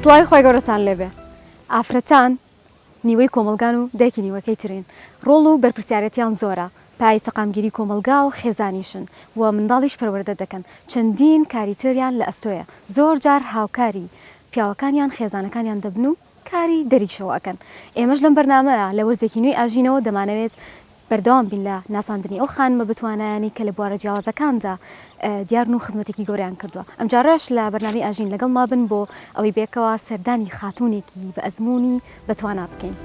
سڵاوی خوای گەورەتان لێبێ ئافرەتان نیوەی کۆمەڵگان و دایکی نیوەکەی ترین ڕۆڵ و بەرپرسیارێتیان زۆرە پایەی سەقامگیری کۆمەڵگا و خێزانیشن و منداڵیش پەروەردە دەکەن چەندین کاری تریان لە ئەستۆیە زۆر جار هاوکاری پیاوەکانیان خێزانەکانیان دەبن و کاری دەریشەوە ئەکەن ئێمەش لەم بەرنامەیە لە وەرزێکی نوێی ئاژینەوە دەمانەوێت بەردەوام بین لە ناساندنی ئەو خانمە بەتوانایانەی کە لە بوارە جیاوازەکاندا دیارن و خزمەتێکی گەورەیان کردووە. ئەمجارەش لە بەرنامەی ئاژین لەگەڵما بن بۆ ئەوەی بێکەوە سەردانی خاتوونێکی بە ئەزموونی بەتوانا بکەین.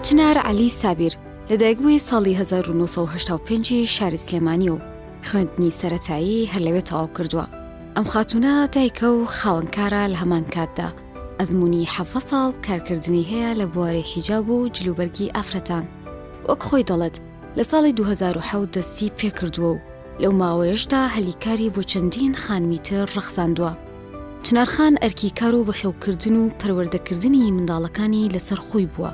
چنار عەلی سابیر لەدایکبووی ساڵی 1985 ی شاری سلێمانییە و خوێندنی سەرەتایی هەر لەوێ تەواو کردووە. ئەم خاتوونە دایکە و خاوەنکارە لە هەمان کاتدا. ئەزموونی 17 ساڵ کارکردنی هەیە لە بواری حیجاب و جلوبەرگی ئافرەتان. وەک خۆی دەڵێت، لە ساڵی 2007 دەستی پێکردووە و لەو ماوەیەشدا هەلی کاری بۆ چەندین خانمی تر ڕەخساندووە. چنار خان ئەرکی کار و بەخێوکردن و پەروەردەکردنی منداڵەکانی لەسەر خۆی بووە.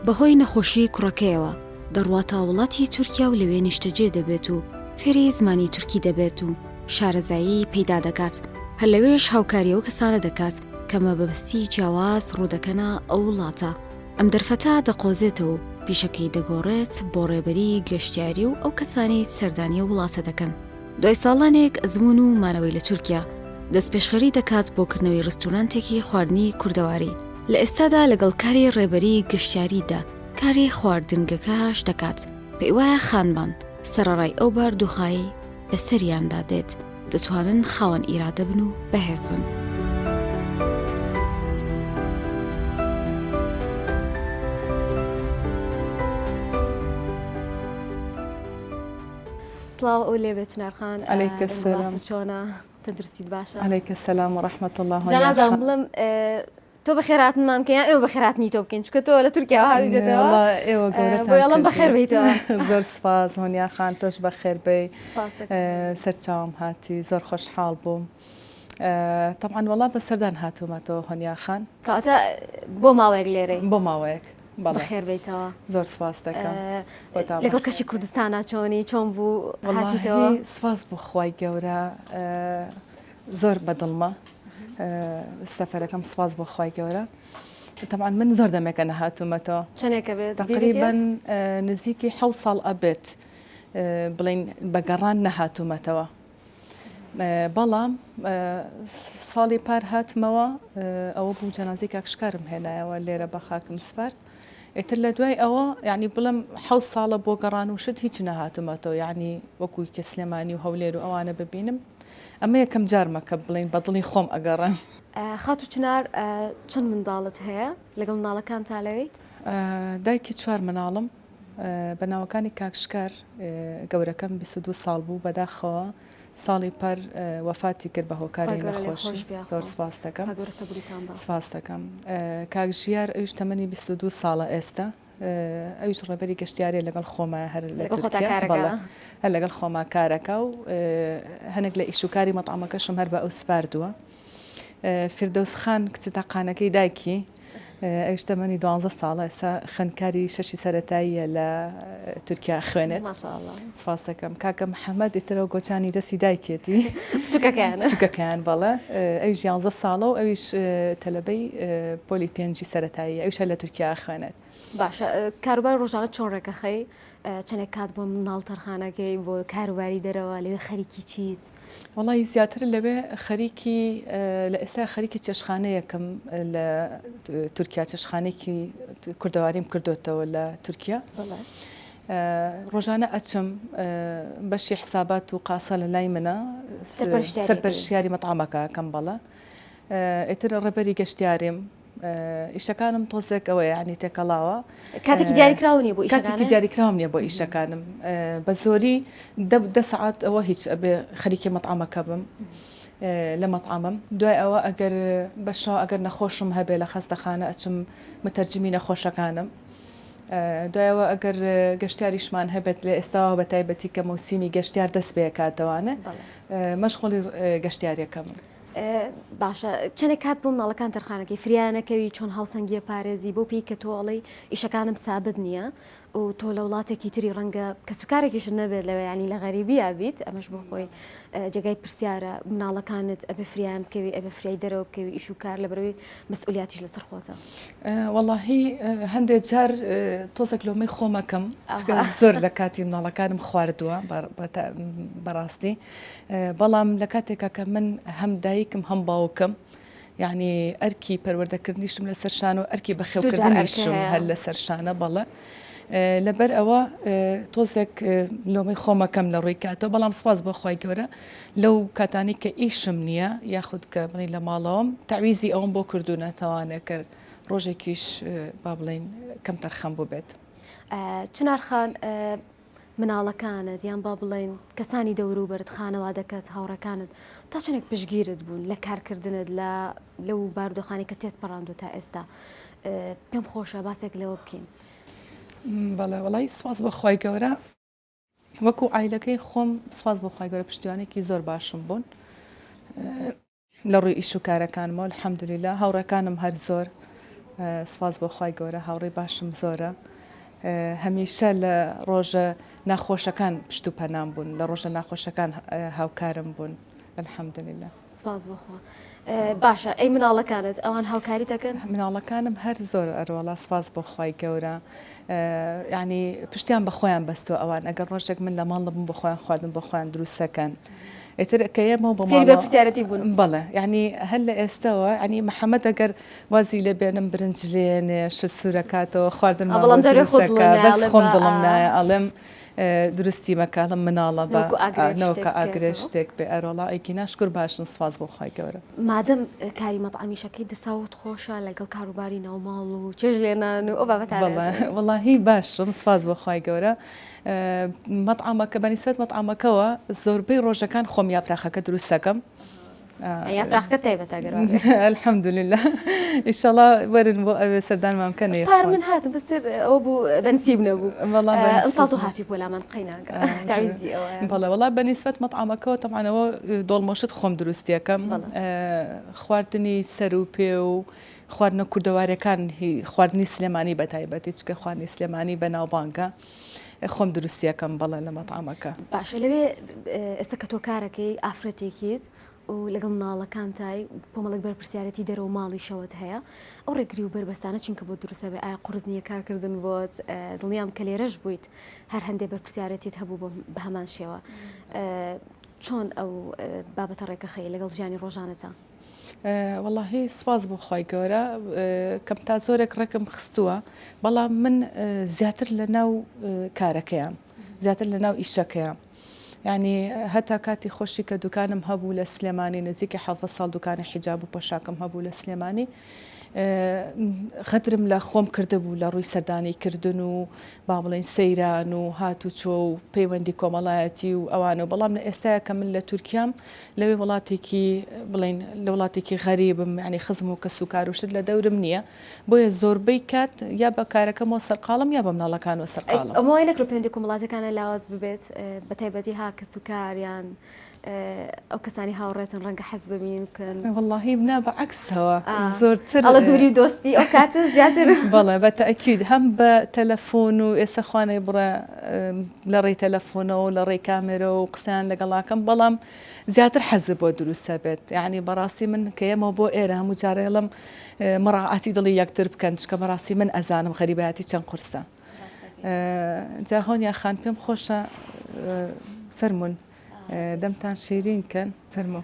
بەهۆی نەخۆشیی کوڕەکەیەوە دەڕواتە وڵاتی تورکیا و لەوێ نیشتەجێ دەبێت و فێری زمانی تورکی دەبێت و شارەزایی پەیدا دەکات، هەر لەوێش هاوکاری ئەو کەسانە دەکات کە مەبەستی جیاواز ڕوودەکەنە ئەو وڵاتە، ئەم دەرفەتە دەقۆزێتەوە و پیشەکەی دەگۆڕێت بۆ ڕێبەری گەشتیاری و ئەو کەسانەی سەردانی ئەو وڵاتە دەکەن. دوای ساڵانێک ئەزموون و مانەوەی لە تورکیا، دەستپێشخەری دەکات بۆ کردنەوەی ڕیستورانتێکی خواردنی کوردەواری، لە ئێستادا لەگەڵ کاری ڕێبەری گەشتیاریدا کاری خواردنگەکەش دەکات، پێیوایە خانمان سەرەڕای ئەو باردوخای بەسەریاندا دێت، دەتوانن خاوەن ئیرادە بن و بەهێز بن. سڵاو ئەو لێبێ چنار خان عەلەیکە سەلام چۆنە تەندروستیت باشە عەلەیکە سەلام و ڕەحمەت اللە جا نازانم بڵێم تۆ بەخێراتنمان بکەین یان ئێمە بەخێراتنی تۆ بکەین چونکە تۆ لە تورکیاوە هاتیتەوە وەڵا ئێوە گەورەتان بۆیە ئەڵێم بەخێر بێیتەوە زۆر سپاس هۆنیا خان تۆش بەخێر بێی سپاس دەکەم. سەرچاوم هاتی زۆر خۆشحاڵ بووم تەبعەن وەڵا بە سەردان هاتوومەتەوە هۆنیا خان. کەواتە بۆ ماوەیەک لێرەی؟ بۆ ماوەیەک بەڵێ. بەخێر بێیتەوە. زۆر سپاس دەکەم. لەگەڵ کەشی کوردستانا چۆنی؟ چۆن بوو هاتیتەوە؟ وەڵاهی سپاس بۆ خوای گەورە زۆر بەدڵمە سەفەرەکەم سپاس بۆ خوای گەورە تەبعەن من زۆر دەمێکە نەهاتوومەتەوە. چەنێکە بێت؟ تەقریبەن نزیکی حەوت ساڵ ئەبێت بڵێین بە گەڕان نەهاتوومەتەوە. بەڵام ساڵی پار هاتمەوە ئەوە بوو جەنازەی کاک شکارم هێنایەوە لێرە بە خاکم سپارد ئیتر لە دوای ئەوە یعنی بڵێم حەوت ساڵە بۆ گەڕان و شت هیچ نەهاتوومەتەوە یعنی وەکوو کە سلێمانی و هەولێر و ئەوانە ببینم ئەمە یەکەم جارمە کە بڵێین بە دڵی خۆم ئەگەڕێم. خاتوو چنار چەند منداڵت هەیە؟ لەگەڵ منداڵەکانتا لەوێیت؟ دایکی چوار مناڵم بە ناوەکانی کاک شکار گەورەکەم 22 ساڵ بوو بەداخەوە ساڵی پار وەفاتی کرد بە هۆکاری نەخۆشی زۆر سپاس دەکەم سپاس دەکەم کاک ژیار ئەویش تەمەنی 22 ساڵە ئێستا ئەویش ڕێبەری گەشتیارێ لەگەڵ خۆما هەر لە تورکیا بەڵێ هەر لەگەڵ خۆما کارەکە و هەنێک لە ئیشوکاری مەتعەمەکەشم هەر بە ئەو سپاردووە فردەوس خان کچە تاقانەکەی دایکی ئەویش تەمەنی دوانزە ساڵە ئێستا خوێندکاری شەشی سەرەتاییە لە تورکیا خوێنێت سپاس دەکەم کاکە محەممەد ئیترەوە گۆچانی دەستی دایکێتی بچووکەکەیان بچووکەکەیان بەڵێ ئەویش یانزە ساڵە و ئەویش تەلەبەی پۆلی پێنجی سەرەتایی ئەویش هەر لە تورکیا خوێنێت باشە کاروباری ڕۆژانە چۆن ڕێکەخەی چەندێک کات بۆ منداڵ تەرخانەکەی بۆ کاروباری دەرەوە لەوێ خەریکی چیت؟ وەڵی زیاتر لەوێ خەریکی لە ئێستا خەریکی چێشخانەیەکم لە تورکیا چێشخانێکی کوردەواریم کردوتەوە لە تورکیا ڕۆژانە ئەچم بەشی حسابات و قاسە لە لای منە سەرپەرشتیاری مەتعەمەکە کەم بەڵە ئیتر ڕێبەری گەشتیاریم ئیشەکانم تۆزێک ئەوە یعنی تێکەڵاوە کاتێکی دیاریکراو نیە بۆ کاتێکی دیاریکراوم نیە بۆ ئیشەکانم بە زۆری دە سەعات ئەوە هیچ ئەبێ خەریکی مەتعەمەکە بم لە مەتعەمم دوای ئەوە ئەگەر بەشەوە ئەگەر نەخۆشم هەبێ لە خەستەخانە ئەچم متەرجمی نەخۆشەکانم دوایەوە ئەگەر گەشتیاریشمان هەبێت لە ئێستاوە بە تایبەتی کە مۆسیمی گەشتیار دەست پێکاتەوانە مەشغوڵی گەشتیارەکەم. باشە چەندێک کات بۆ مناڵەکان تەرخانەکەی فریانەکەوی چۆن هاوسەنگیە پارێزی بۆ پێی کە تۆ ئەڵێی ئیشەکانم سابت نییە و تۆ لە وڵاتێکی تری ڕەنگە کەسوکارێکیشت نەبێت لەوێ ینی لە غەریبیا بیت ئەمەش بۆ خۆی جێگای پرسیارە مناڵەکانت ئەبێ فریان بکەوی ئەبێ فریای دەرەوە بکەوی ئیش و کار لە بەرەوەی مەسئولیاتیش لەسەر خۆتە. وەڵاهی هەندێ جار تۆزێک لۆمەی خۆمەکەم چونکە زۆر لە کاتی مناڵەکانم خواردووە بەڕاستی بەڵام لە کاتێکا کە من هەم دایکم هەم باوکم یعنی ئەرکی پەروەردەکردنیشم لەسەر شان و ئەرکی بەخێوکردنیشم هەر لەسەر شانە بەڵێ لەبەر ئەوە تۆزێک لۆمەی خۆمەکەم لە ڕووی کاتەوە بەڵام سپاس بۆ خوای گەورە لەو کاتانی کە ئیشم نییە یاخود کە بڵین لە ماڵەوەم تەعویزی ئەوم بۆ کردوونەتەوانێ کە ڕۆژێکیش با بڵین کەم تەرخەم بووبێت. چنار خان مناڵەکانت یان با بڵێین کەسانی دەوروبەرت، خانەوادەکەت، هاوڕێکانت تا چەندێک پشتگیرت بوون لە کارکردنت لە لەو بارودۆخانەی کە تێت پەڕاندووە تا ئێستا؟ پێم خۆشە باسێک لەوە بکەین. بەڵێ وەڵی سوپاس بۆ خوای گەورە وەکو عایلەکەی خۆم سوپاس بۆ خوای گەورە پشتیوانێکی زۆر باشم بوون. لە ڕووی ئیش و کارەکانمەوە الحمدللە هاوڕێکانم هەر زۆر سپاس بۆ خوای گەورە هاوڕێی باشم زۆرە هەمیشە لە ڕۆژە ناخۆشەکان پشت و پەنام بوون لە ڕۆژە ناخۆشەکان هاوکارم بوون الحمدللە. سپاس بۆ خوا. باشە ئەی مناڵەکانت ئەوان هاوکاریت ئەکەن؟ مناڵەکانم هەر زۆر ئەرۆڵا سپاس بۆ خوای گەورە یانی پشتیان بە خۆیان بەستووە ئەوان ئەگەر ڕۆژێک من لە ماڵ نەبم بۆ خۆیان خواردن بۆ خۆیان دروستەکەن ئیتر کە یەمەوە بۆ فێری بەرپرسیارەتی بوون. بەڵێ یانی هەر لە ئێستەوە یانی محەمەد ئەگەر وازی لێ بێنم برنج لێنێ شت سوورەکاتەوە خواردنمان بۆ بەڵام جارێ خۆت دروستەکا دڵت نایە بەس ئەڵێ خۆم بە دڵم نایە ئەڵێم دروستی مەکە ئەڵێم مناڵە بە نەوەکو ئاگرێ شتێک نەوەکە ئاگرێ بکەوێتەوە. شتێک بێ ئەرۆڵا ئەیگینا شکور باشن سوپاس بۆ خوای گەورە. مادەم کاری مەتعەمیشەکەی دەساوت خۆشە لەگەڵ کاروباری ناوماڵ و چێژ لێنان و ئەو بابەتانە بەڵێ وەڵاهی باشم سوپاس بۆ خوای گەورە مەتعەمەکە بە نیسبەت مەتعەمەکەوە زۆربەی ڕۆژەکان خۆم یاپراخەکە دروست دەکەم. یاپراخەکە تایبەتە گەر وا بێ. الحمدللە ئیشەڵا وەرن بۆ ئەوێ سەردانمان بکەن پار من هاتم بەس ئەوە بوو بەنسیب نەبوو وەڵا ئەمساڵ تۆ هاتووی بۆ لامان قەیناکە تەعویزی ئەوەیە. بەڵێ وەڵا بە نیسبەت مەتعەمەکەوە تەبعەن ئەوە دۆڵمۆشت خۆم دروستیەکەم خواردنی سەر و پێ و خواردنە کوردەواریەکان هی خواردنی سلێمانی بە تایبەتی چونکە خواردنی سلێمانی بەناوبانگە خۆم دروستیەکەم بەڵێ لە مەتعەمەکە. باشە لەوێ ئێستا کە تۆ کارەکەی ئافرەتێکیت و لەگەڵ مناڵەکانتای کۆمەڵێک بەرپرسیارەتی دەرەوە ماڵیشەوەت هەیە ئەو ڕێگری و بەربەستانە چین کە بۆت دروست ئەبێ ئایا قورس نییە کارکردن بۆت دڵنیام کە لێرەش بوویت هەر هەندێ بەرپرسیارەتیت هەبوو بە هەمان شێوە چۆن ئەو بابەتە ڕێکەخەی لەگەڵ ژیانی ڕۆژانەتا؟ وەڵاهی سپاس بۆ خوای گەورە کەم تا زۆرێک ڕێکم خستووە بەڵام من زیاتر لە ناو کارەکەیان زیاتر لە ناو ئیشەکەیان یعنی هەتا کاتی خۆشی کە دوکانم هەبوو لە سلێمانی نزیکی حەڤە ساڵ دوکانی حیجاب و پۆشاکم هەبوو لە سلێمانی غەدرم لە خۆم کردبوو لە ڕووی سەردانی کردن و با بڵێین سەیران و هاتوچۆ و پەیوەندی کۆمەڵایەتی و ئەوانە بەڵام لە ئێستایا کە من لە تورکیام لەوێ وڵاتێکی بڵێین لە وڵاتێکی غەریبم یانی خزم و کەس و کار و شت لە دەورم نییە بۆیە زۆربەی کات یا بە کارەکەمەوە سەرقاڵم یا بە مناڵەکانەوە سەرقاڵم. ئەمە وای نەکرد پەیوەندی کۆمەڵاتیەکانت لاواز ببێت بەتایبەتی ها کەس و کار یان ئەو کەسانی هاوڕێتن ڕەنگە حەز بە بینین بکەن. وەڵاهی نا بە عەکسەوە زۆرتر. ئەڵێ دووری و دۆستی ئەو کاتە زیاتر. بەڵێ بە تەئکید هەم بە تەلەفۆن و ئێستا خوانەی بڕە لە ڕێی تەلەفۆنەوە و لە ڕێی کامێرەوە و قسەیان لەگەڵاکەم بەڵام زیاتر حەزت بۆ دروستە بێت یعنی بەڕاستی من کە یەمەوە بۆ ئێرە هەموو جارێڵم مڕاعاتی دڵی یەکتر بکەن چکە بەڕاستی من ئەزانم غەریبایەتی چەند قورسە جا هۆنیا خان پێم خۆشە فەرمونون دەمتان شیرین کەن فەرموو.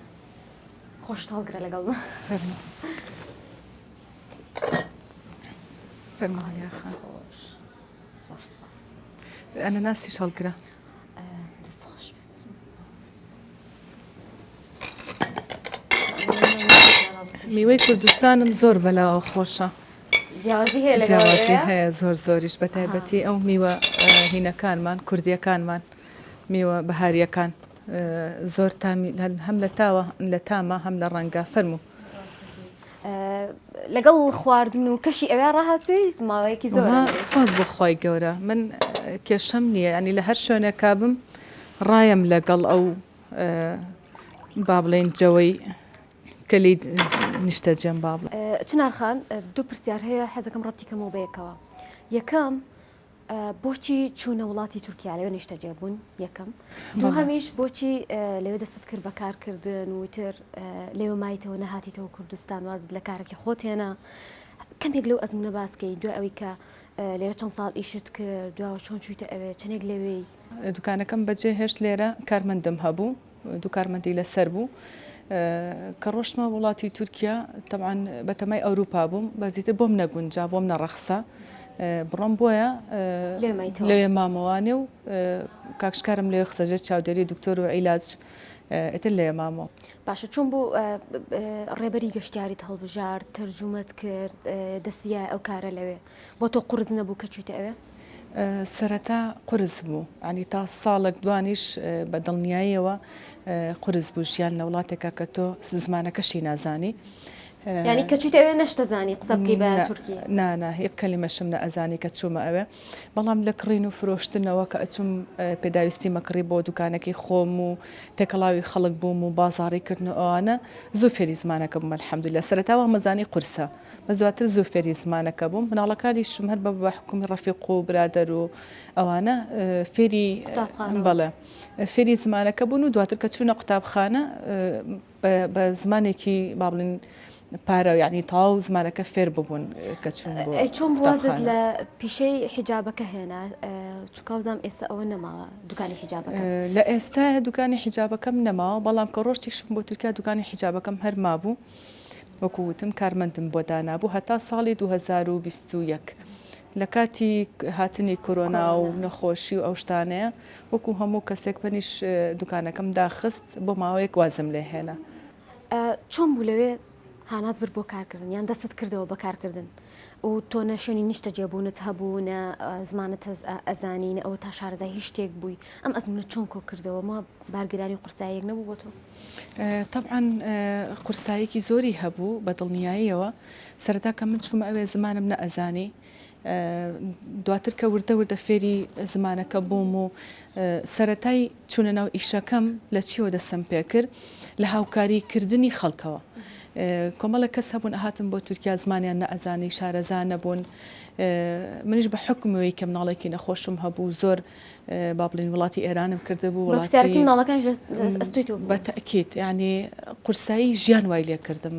خۆشت هەڵگرە لەگەڵمە. فەرموو. فەرموو هەنیا خان. خۆش. زۆر سپاس. ئەنەناسیش هەڵگرە. دەست خۆش بێت. میوەی کوردستانم زۆر بەلاوە خۆشە. جیاوازی هەیە لەگەڵ جیاوازی هەیە زۆر زۆریش بە تایبەتی ئەو میوە هینەکانمان کوردیەکانمان. میوە بەهاریەکان زۆر تامی هەم لە تاوە لە تامە هەم لە ڕەنگە فەرموو. لەگەڵ خواردن و کەشی ئەوێ ڕاهاتووی ماوەیەکی زۆر سپاس بۆ خوای گەورە من کێشەم نییە ینی لە هەر شوێنێکا بم ڕایم لەگەڵ ئەو با بڵێین جەوەی. کە لێی نیشتەجێم با بڵێم. چنار خان دوو پرسیار هەیە حەزەکەم ڕەبتی کەمەوە بەیەکەوە یەکەم بۆچی چوونە وڵاتی تورکیا لەوێ نیشتەجێ بوون یەکەم دووهەمیش بۆچی لەوێ دەستت کرد بە کارکردن و تر لەوێ مایتەوە نەهاتیتەوە کوردستان وازت لە کارەکەی خۆت هێنا کەمێک لەو ئەزمونە باسکەی دوای ئەوەی کە لێرە چەند ساڵ ئیشت کرد دواوە چۆن چوویتە ئەوێ چەندێک لەوێی؟ دوکانەکەم بەجێ هێشت لێرە کارمەندم هەبوو دوو کارمەندی لەسەر بوو کە ڕۆشتمە وڵاتی تورکیا تەبعەن بەتەمای ئەوروپا بووم بەس دیتر بۆم نەگونجا بۆم نەڕەخسا بڕۆم بۆیە لەوێ مامەوانێ و کاکشکارم لەوێ خستە ژێر چاودێری دکتۆر و عیلاج ئیتر لەوێ مامەوە. باشە چۆن بوو ڕێبەری گەشتیاریت هەڵبژارد تەرجومەت کرد دەستی یایە ئەو کارە لەوێ بۆ تۆ قورس نەبوو کە چوویتە ئەوێ؟ سەرەتا قورس بوو یانی تا ساڵێک دوانیش بە دڵنیاییەوە قورس بوو ژیان لە وڵاتێکا کە تۆ زمانەکەشی نازانی. یانی کە چوویتە ئەوێ نەشتەزانی قسە بکەی بە تورکی؟ نا نا یەک کەلیمەشم نەئەزانی کە چوومە ئەوێ بەڵام لە کڕین و فرۆشتنەوە کە ئەچووم پێداویستیم ئەکڕی بۆ دوکانەکەی خۆم و تێکەڵاوی خەڵک بووم و بازاڕی کردن و ئەوانە زوو فێری زمانەکە بووم الحمدللە سەرەتا وامەزانی قورسە بەس دواتر زوو فێری زمانەکە بووم مناڵەکانیشم هەر بە بە حوکمی ڕەفیق و برادەر و ئەوانە فێری قوتابخانەوە. بەڵێ فێری زمانەکە بوون و دواتر کە چوونە قوتابخانە بە زمانێکی با بڵێین پارە یعنی تەواو زمانەکە فێر ببوون کە چوون بۆ ئەی چۆن بوو وازت قوتابخانە. لە پیشەی حیجابەکە هێنا چونکە وابزانم ئێستا ئەوە نەماوە دوکانی حیجابەکەت. لە ئێستایا دوکانی حیجابەکەم نەماوە بەڵام کە ڕۆشتیشم بۆ تورکیا دوکانی حیجابەکەم هەر مابوو. وەکو وتم کارمەندم بۆ دانابوو هەتا ساڵی 2021 لە کاتی هاتنی کۆرۆنا و نەخۆشی و ئەو شتانەیە وەکو هەموو کەسێک منیش دوکانەکەم داخست بۆ ماوەیەک وازم لێ هێنا. چۆن بوو لەوێ هانات برد بۆ کارکردن یان دەستت کردەوە بە کارکردن و تۆ نە شوێنی نیشتەجێبوونت هەبوو نە زمانت ئەزانی نە ئەوە تا شارەزای هیچ شتێک بووی ئەم ئەزموونە چۆن کۆ کردەوە ما بارگرانی و قورساییەک نەبوو بۆ تۆ؟ تەبعەن قورساییەکی زۆری هەبوو بە دڵنیاییەوە، سەرەتا کە من چوومە ئەوێ زمانم نەئەزانی، دواتر کە وردە وردە فێری زمانەکە بووم و سەرەتای چوونە ناو ئیشەکەم لە چیەوە دەستم پێکرد لە هاوکاری کردنی خەڵکەوە. کۆمەڵێک کەس هەبوون ئەهاتن بۆ تورکیا زمانیان نەئەزانی شارەزا نەبوون منیش بە حوکمەوەی کە مناڵێکی نەخۆشم هەبوو زۆر با بڵێین وڵاتی ئێرانم کردبوو وڵاتی بەرپرسیارێتی مناڵەکانیش لە ئەستۆی تۆ بوو. بە تەئکید یانی قورسایی ژیان وای لێ کردم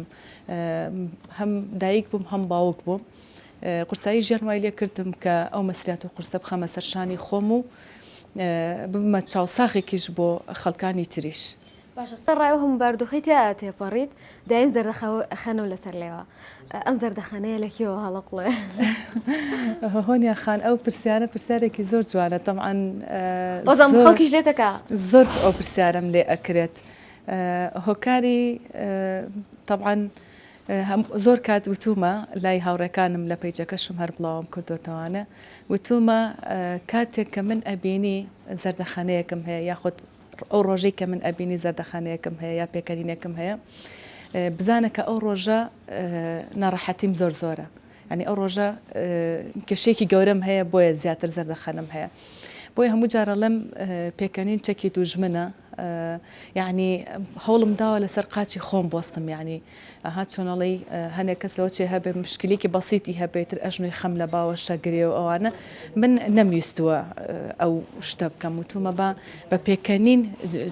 هەم دایک بووم هەم باوک بووم قورسایی ژیان وای لێ کردم کە ئەو مەسریات و قورسە بخەمە سەر شانی خۆم و ببمە چاوساغێکیش بۆ خەڵکانی تریش. باشە سەرڕای ئەو هەموو بارودۆخەی تیا تێپەڕیت دایم زەردەخەنەو لەسەر لێوە ئەم زەردەخەنەیە لە کوێوە هەڵەقوڵێ؟ هۆنیا خان ئەو پرسیارە پرسیارێکی زۆر جوانە تەبعەن بەزام خەڵکیش لێتەکا زۆر ئەو پرسیارەم لێ ئەکرێت هۆکاری تەبعەن زۆر کات وتومە لای هاوڕێکانم لە پەیجەکەشم هەر بڵاوم کردوتەوانە وتومە کاتێک کە من ئەبینی زەردەخەنەیەکم هەیە یاخود ئەو ڕۆژەی کە من ئەبینی زەردەخەنەیەکم هەیە یا پێکەنینێکم هەیە بزانە کە ئەو ڕۆژە ناڕەحەتیم زۆر زۆرە ئەنی ئەو ڕۆژە کێشەیەکی گەورەم هەیە بۆیە زیاتر زەردەخەنم هەیە بۆیە هەموو جارەڵێم پێکەنین چەکی دوژمنە یعنی هەوڵم داوە لەسەر قاچی خۆم بۆستم یعنی ئەها چۆن ئەڵێی هەنێک کەس لەوە چێ هەبێ مشکلێکی بەسیتی هەبێ تر ئەژنۆی خەم لە باوەشە گرێ و ئەوانە من نەمویستووە ئەو شتە بکەم وتومە با بە پێکەنین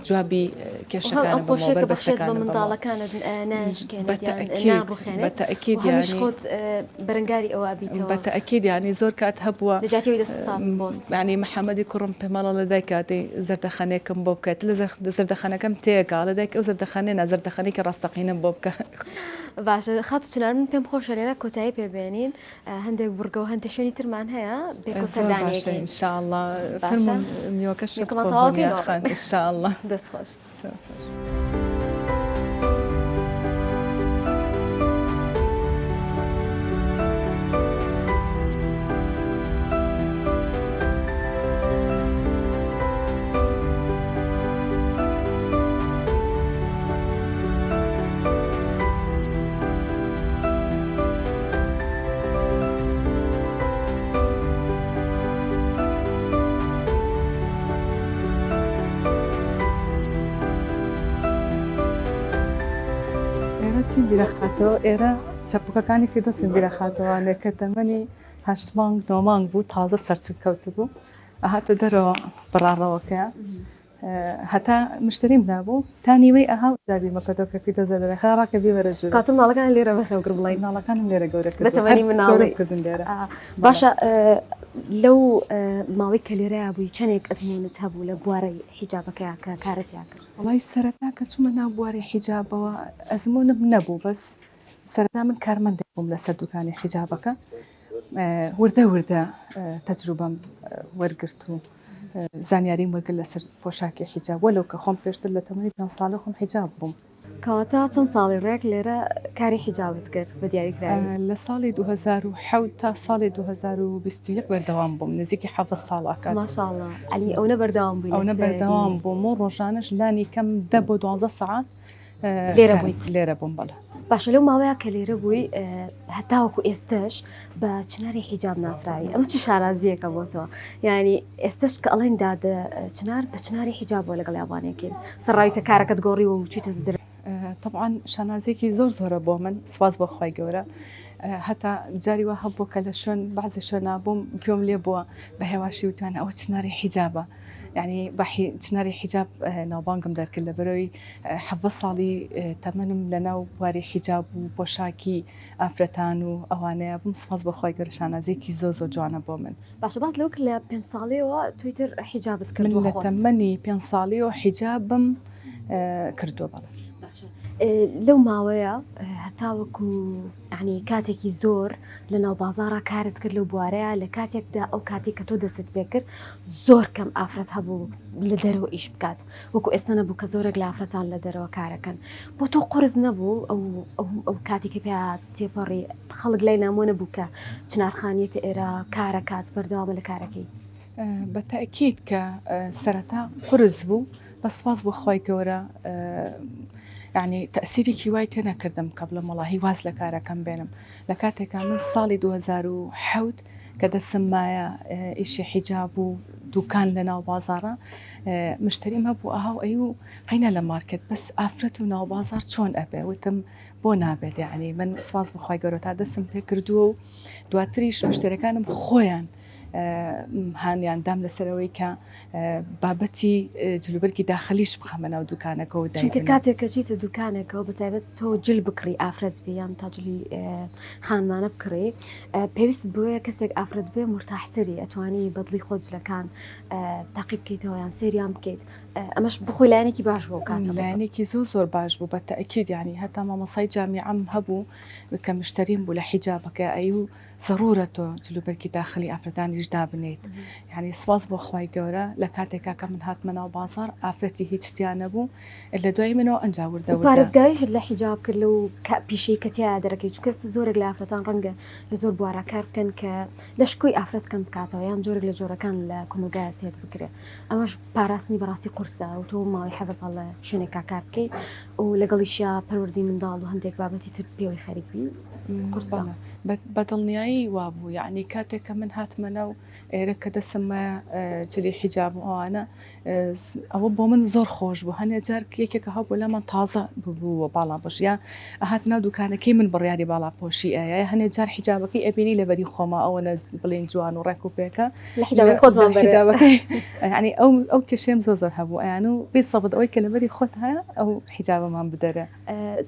جوابی کێشەکانم بەمەوە بەربەستەکانم بە منداڵەکانت ناشکێنێت یان ناڕوخێنێت بە تەئکید و هەمیش خۆت بەرەنگاری ئەوە ئەبیتەوە بە تەئکید یانی زۆر کات هەبووە لە جیاتی ئەوەی دەست ساغ بوەستیت یانی محەمەدی کوڕم پێمەڵە لە دایکە دەی زەردەخەنەیەکم بۆ بکە لە زەردەخەنەکەم تێگا ئەڵێ دایک ئەو زەردەخەنەیە نا زەردەخەنەیەکی ڕاستەقینەم بۆ بکە. باشە خاتوو چنار من پێم خۆشە لێرە کۆتایی پێ بێنین هەندێک بڕگە و هەندێک شوێنی ترمان هەیە پێکەوە زۆر سەردانی باشە ئەکەین ان شاء اللە باشە فەرموون میوەکەشت میوەکەمان بخۆ تەواو هۆنیا کەین خان ان شاء اللە دەست خۆش. زۆر خۆش. چیم بیرەخاتەوە ئێرە چەپوکەکانی فیردەوسم بیرەخاتەوە کە تەمەنی هەشت مانگ نۆ مانگ بوو تازە سەرچک کەوتبوو ئەهاتە دەرەوە بەڕاڕەوەکە هەتا مشتریم نابوو تا نیوەی ئەها و جا بیرمە کەتەوە کە فیردەوس لە دەرێ خا ڕاکە بیبەرە ژوورەوە. کاتە ماڵەکان لێرە بەخێو کرد بڵێی. ماڵەکانم لێرە گەورە کردووە. بە تەمەنی مناڵی. گەورەم کردن لێرە. باشە لەو ماوەی کە لێرەیا بووی چەنێک ئەزموونت هەبوو لە بوارەی حیجابەکەیا کە کارت تیا کرد؟ وەڵای سەرەتا کە چوومە ناو بواری حیجابەوە ئەزموونم نەبوو بەس سەرەتا من کارمەندێک بووم لەسەر دوکانی حیجابەکە وردە وردە تەجروبەم وەرگرت و زانیاریم وەرگرت لەسەر پۆشاکی حیجاب وەلو کە خۆم پێشتر لە تەمەنی پێنج ساڵی خۆم حیجاب بووم. کەواتە چەند ساڵی ڕێک لێرە کاری حیجابت کرد بە دیاریکراوی؟ لە ساڵی 2007 تا ساڵی 2021 بەردەوام بووم نزیکی حەڤدە ساڵ ئەکات. ماشاءاللە عەلی ئەونە بەردەوام بووی ئەونە بەردەوام بووم و ڕۆژانەش لانی کەم دە بۆ دوانزە سەعات لێرە بوویت؟ لێرە بووم بەڵێ. باشە لەو ماوەیە کە لێرە بووی هەتاوەکو ئێستش بە چناری حیجاب ناسراوی ئەمە چ شانازیەکە بۆ تۆ یعنی ئێستش کە ئەڵێن دادە چنار بە چناری حیجاب بۆ لەگەڵ یابانێکین سەرڕاوی کە کارەکەت گۆڕی و چیتە در طبعا شانازیەکی زۆر زۆرە بۆ من سواز بۆ خوای گەورە هەتا جاری وا هەبوو کە لە شوێن بەعزی شوێنا بووم گوێم لێ بووە بە هێواشی وتوانە ئەوە چناری حیجابە یعنی بە چناری حیجاب ناوبانگم دەرکرد لە بەرەوەی حەڤدە ساڵی تەمەنم لە ناو بواری حیجاب و پۆشاکی ئافرەتان و ئەوانەیە بووم سپاس بۆ خوای گەورە شانازیەکی زۆر زۆر جوانە بۆ من. باشە باس لەوە کرد لە پێنج ساڵیەوە تۆ ئیتر حیجابت کردووە من لە تەمەنی پێنج ساڵیەوە حیجابم کردووە بەڵێ. باشە لەو ماوەیە هەتاوەکو یانی کاتێکی زۆر لە ناو بازاڕا کارت کرد لەو بوارەیە لە کاتێکدا ئەو کاتێک کە تۆ دەست پێ کرد زۆر کەم ئافرەت هەبوو لە دەرەوە ئیش بکات وەکو ئێستا نەبوو کە زۆرێک لە ئافرەتان لە دەرەوە کارەکەن بۆ تۆ قورس نەبوو ئەو ئەو کاتی کە پیا تێپەڕی خەڵک لای نامۆ نەبوو کە چنارخانیەتە ئێرە کارەکات بەردەوامە لە کارەکەی بە تەئکید کە سەرەتا قورس بوو بەس سوپاس بۆ خوای گەورە یعنی تەئسیرێکی وای تێ نەکردم کە بڵێم وەڵاهی واز لە کارەکەم بێنم لە کاتێکا من ساڵی 2007 کە دەستم مایە ئیشی حیجاب و دوکان لە ناو بازاڕە مشتریم هەبوو ئەها و ئەیو قەینا لە مارکێت بەس ئافرەت و ناو بازاڕ چۆن ئەبێ وتم بۆ نابێت یعنی من سوپاس بۆ خوای گەورە تا دەستم پێ کردووە و دواتریش مشتەرەکانم خۆیان هانیان دام لەسەر ئەوەی کە بابەتی جلوبەرگی داخلیش بخەمە ناو دوکانەکەەوە چونکە کاتێک کە چیتە دوکانێکەوە بە تایبەت تۆ جل بکڕی ئافرەت بێ یان تا جلی خانمانە بکڕی پێویست بۆیە کەسێک ئافرەت بێ مرتاحتری ئەتوانی بەدڵی خۆت جلەکان تاقی بکەیتەوە یان سەیریان بکەیت ئەمەش بخۆی لایەنێکی باش بوو کاتە لایەنێکی زۆر زۆر باش بوو بە تەئکید یانی هەتا مامۆسای جامیعەم هەبوو کە مشتەریم بوو لە حیجابەکە ئەیوو زەڕوورە تۆ جلوبەرگی داخلی ئافرەتانیش دابنێیت یعنی سپاس بۆ خوای گەورە لە کاتێکا کە من هاتمە ناو بازاڕ ئافرەتی هیچ تیا نەبوو لە دوای منەوە ئەنجا وردە وردە پارێزگاریشت لە حیجاب کرد لەو پیشەی کە تیا دەرەکەی چونکە زۆرێک لە ئافرەتان ڕەنگە لە زۆر بوارا کار بکەن کە لە شکۆی ئافرەت کەم بکاتەوە یان جۆرێک لە جۆرەکان لە کۆمەڵگای سێت بکرێ ئەمەش پاراستنی بەڕاستی قورسە و تۆ ماوەی حەڤدە ساڵ لە شوێنێکا کار بکەی و لەگەڵیشیا پەروەردەی منداڵ و هەندێک بابەتی تر پێوەی خەریک بی قورسە. بە دڵنیایی وابوو یەعنی کاتێک کە من هاتمە ناو ئێرە کە دەستم مایە جلی حیجاب و ئەوانە ئەوە بۆ من زۆر خۆش بوو هەنێ جار یەکێکە هەبوو لامان تازە ببوو باڵاپۆش یا ئەهات ناو دوکانەکەی من بڕیاری باڵاپۆشی ئەیا هەنێ جار حیجابەکەی ئەبینی لەبەری خۆما ئەوەنە بڵێن جوان و ڕێک و پێکە لە حیجابەکەی خۆت لە حیجابەکەی یعنی ئەو ئەو کێشەیەم زۆر زۆر هەبوو ئەیان و بیسەبت ئەوەی کە لەبەری خۆت هەیە ئەو حیجابەمان بدەرێ.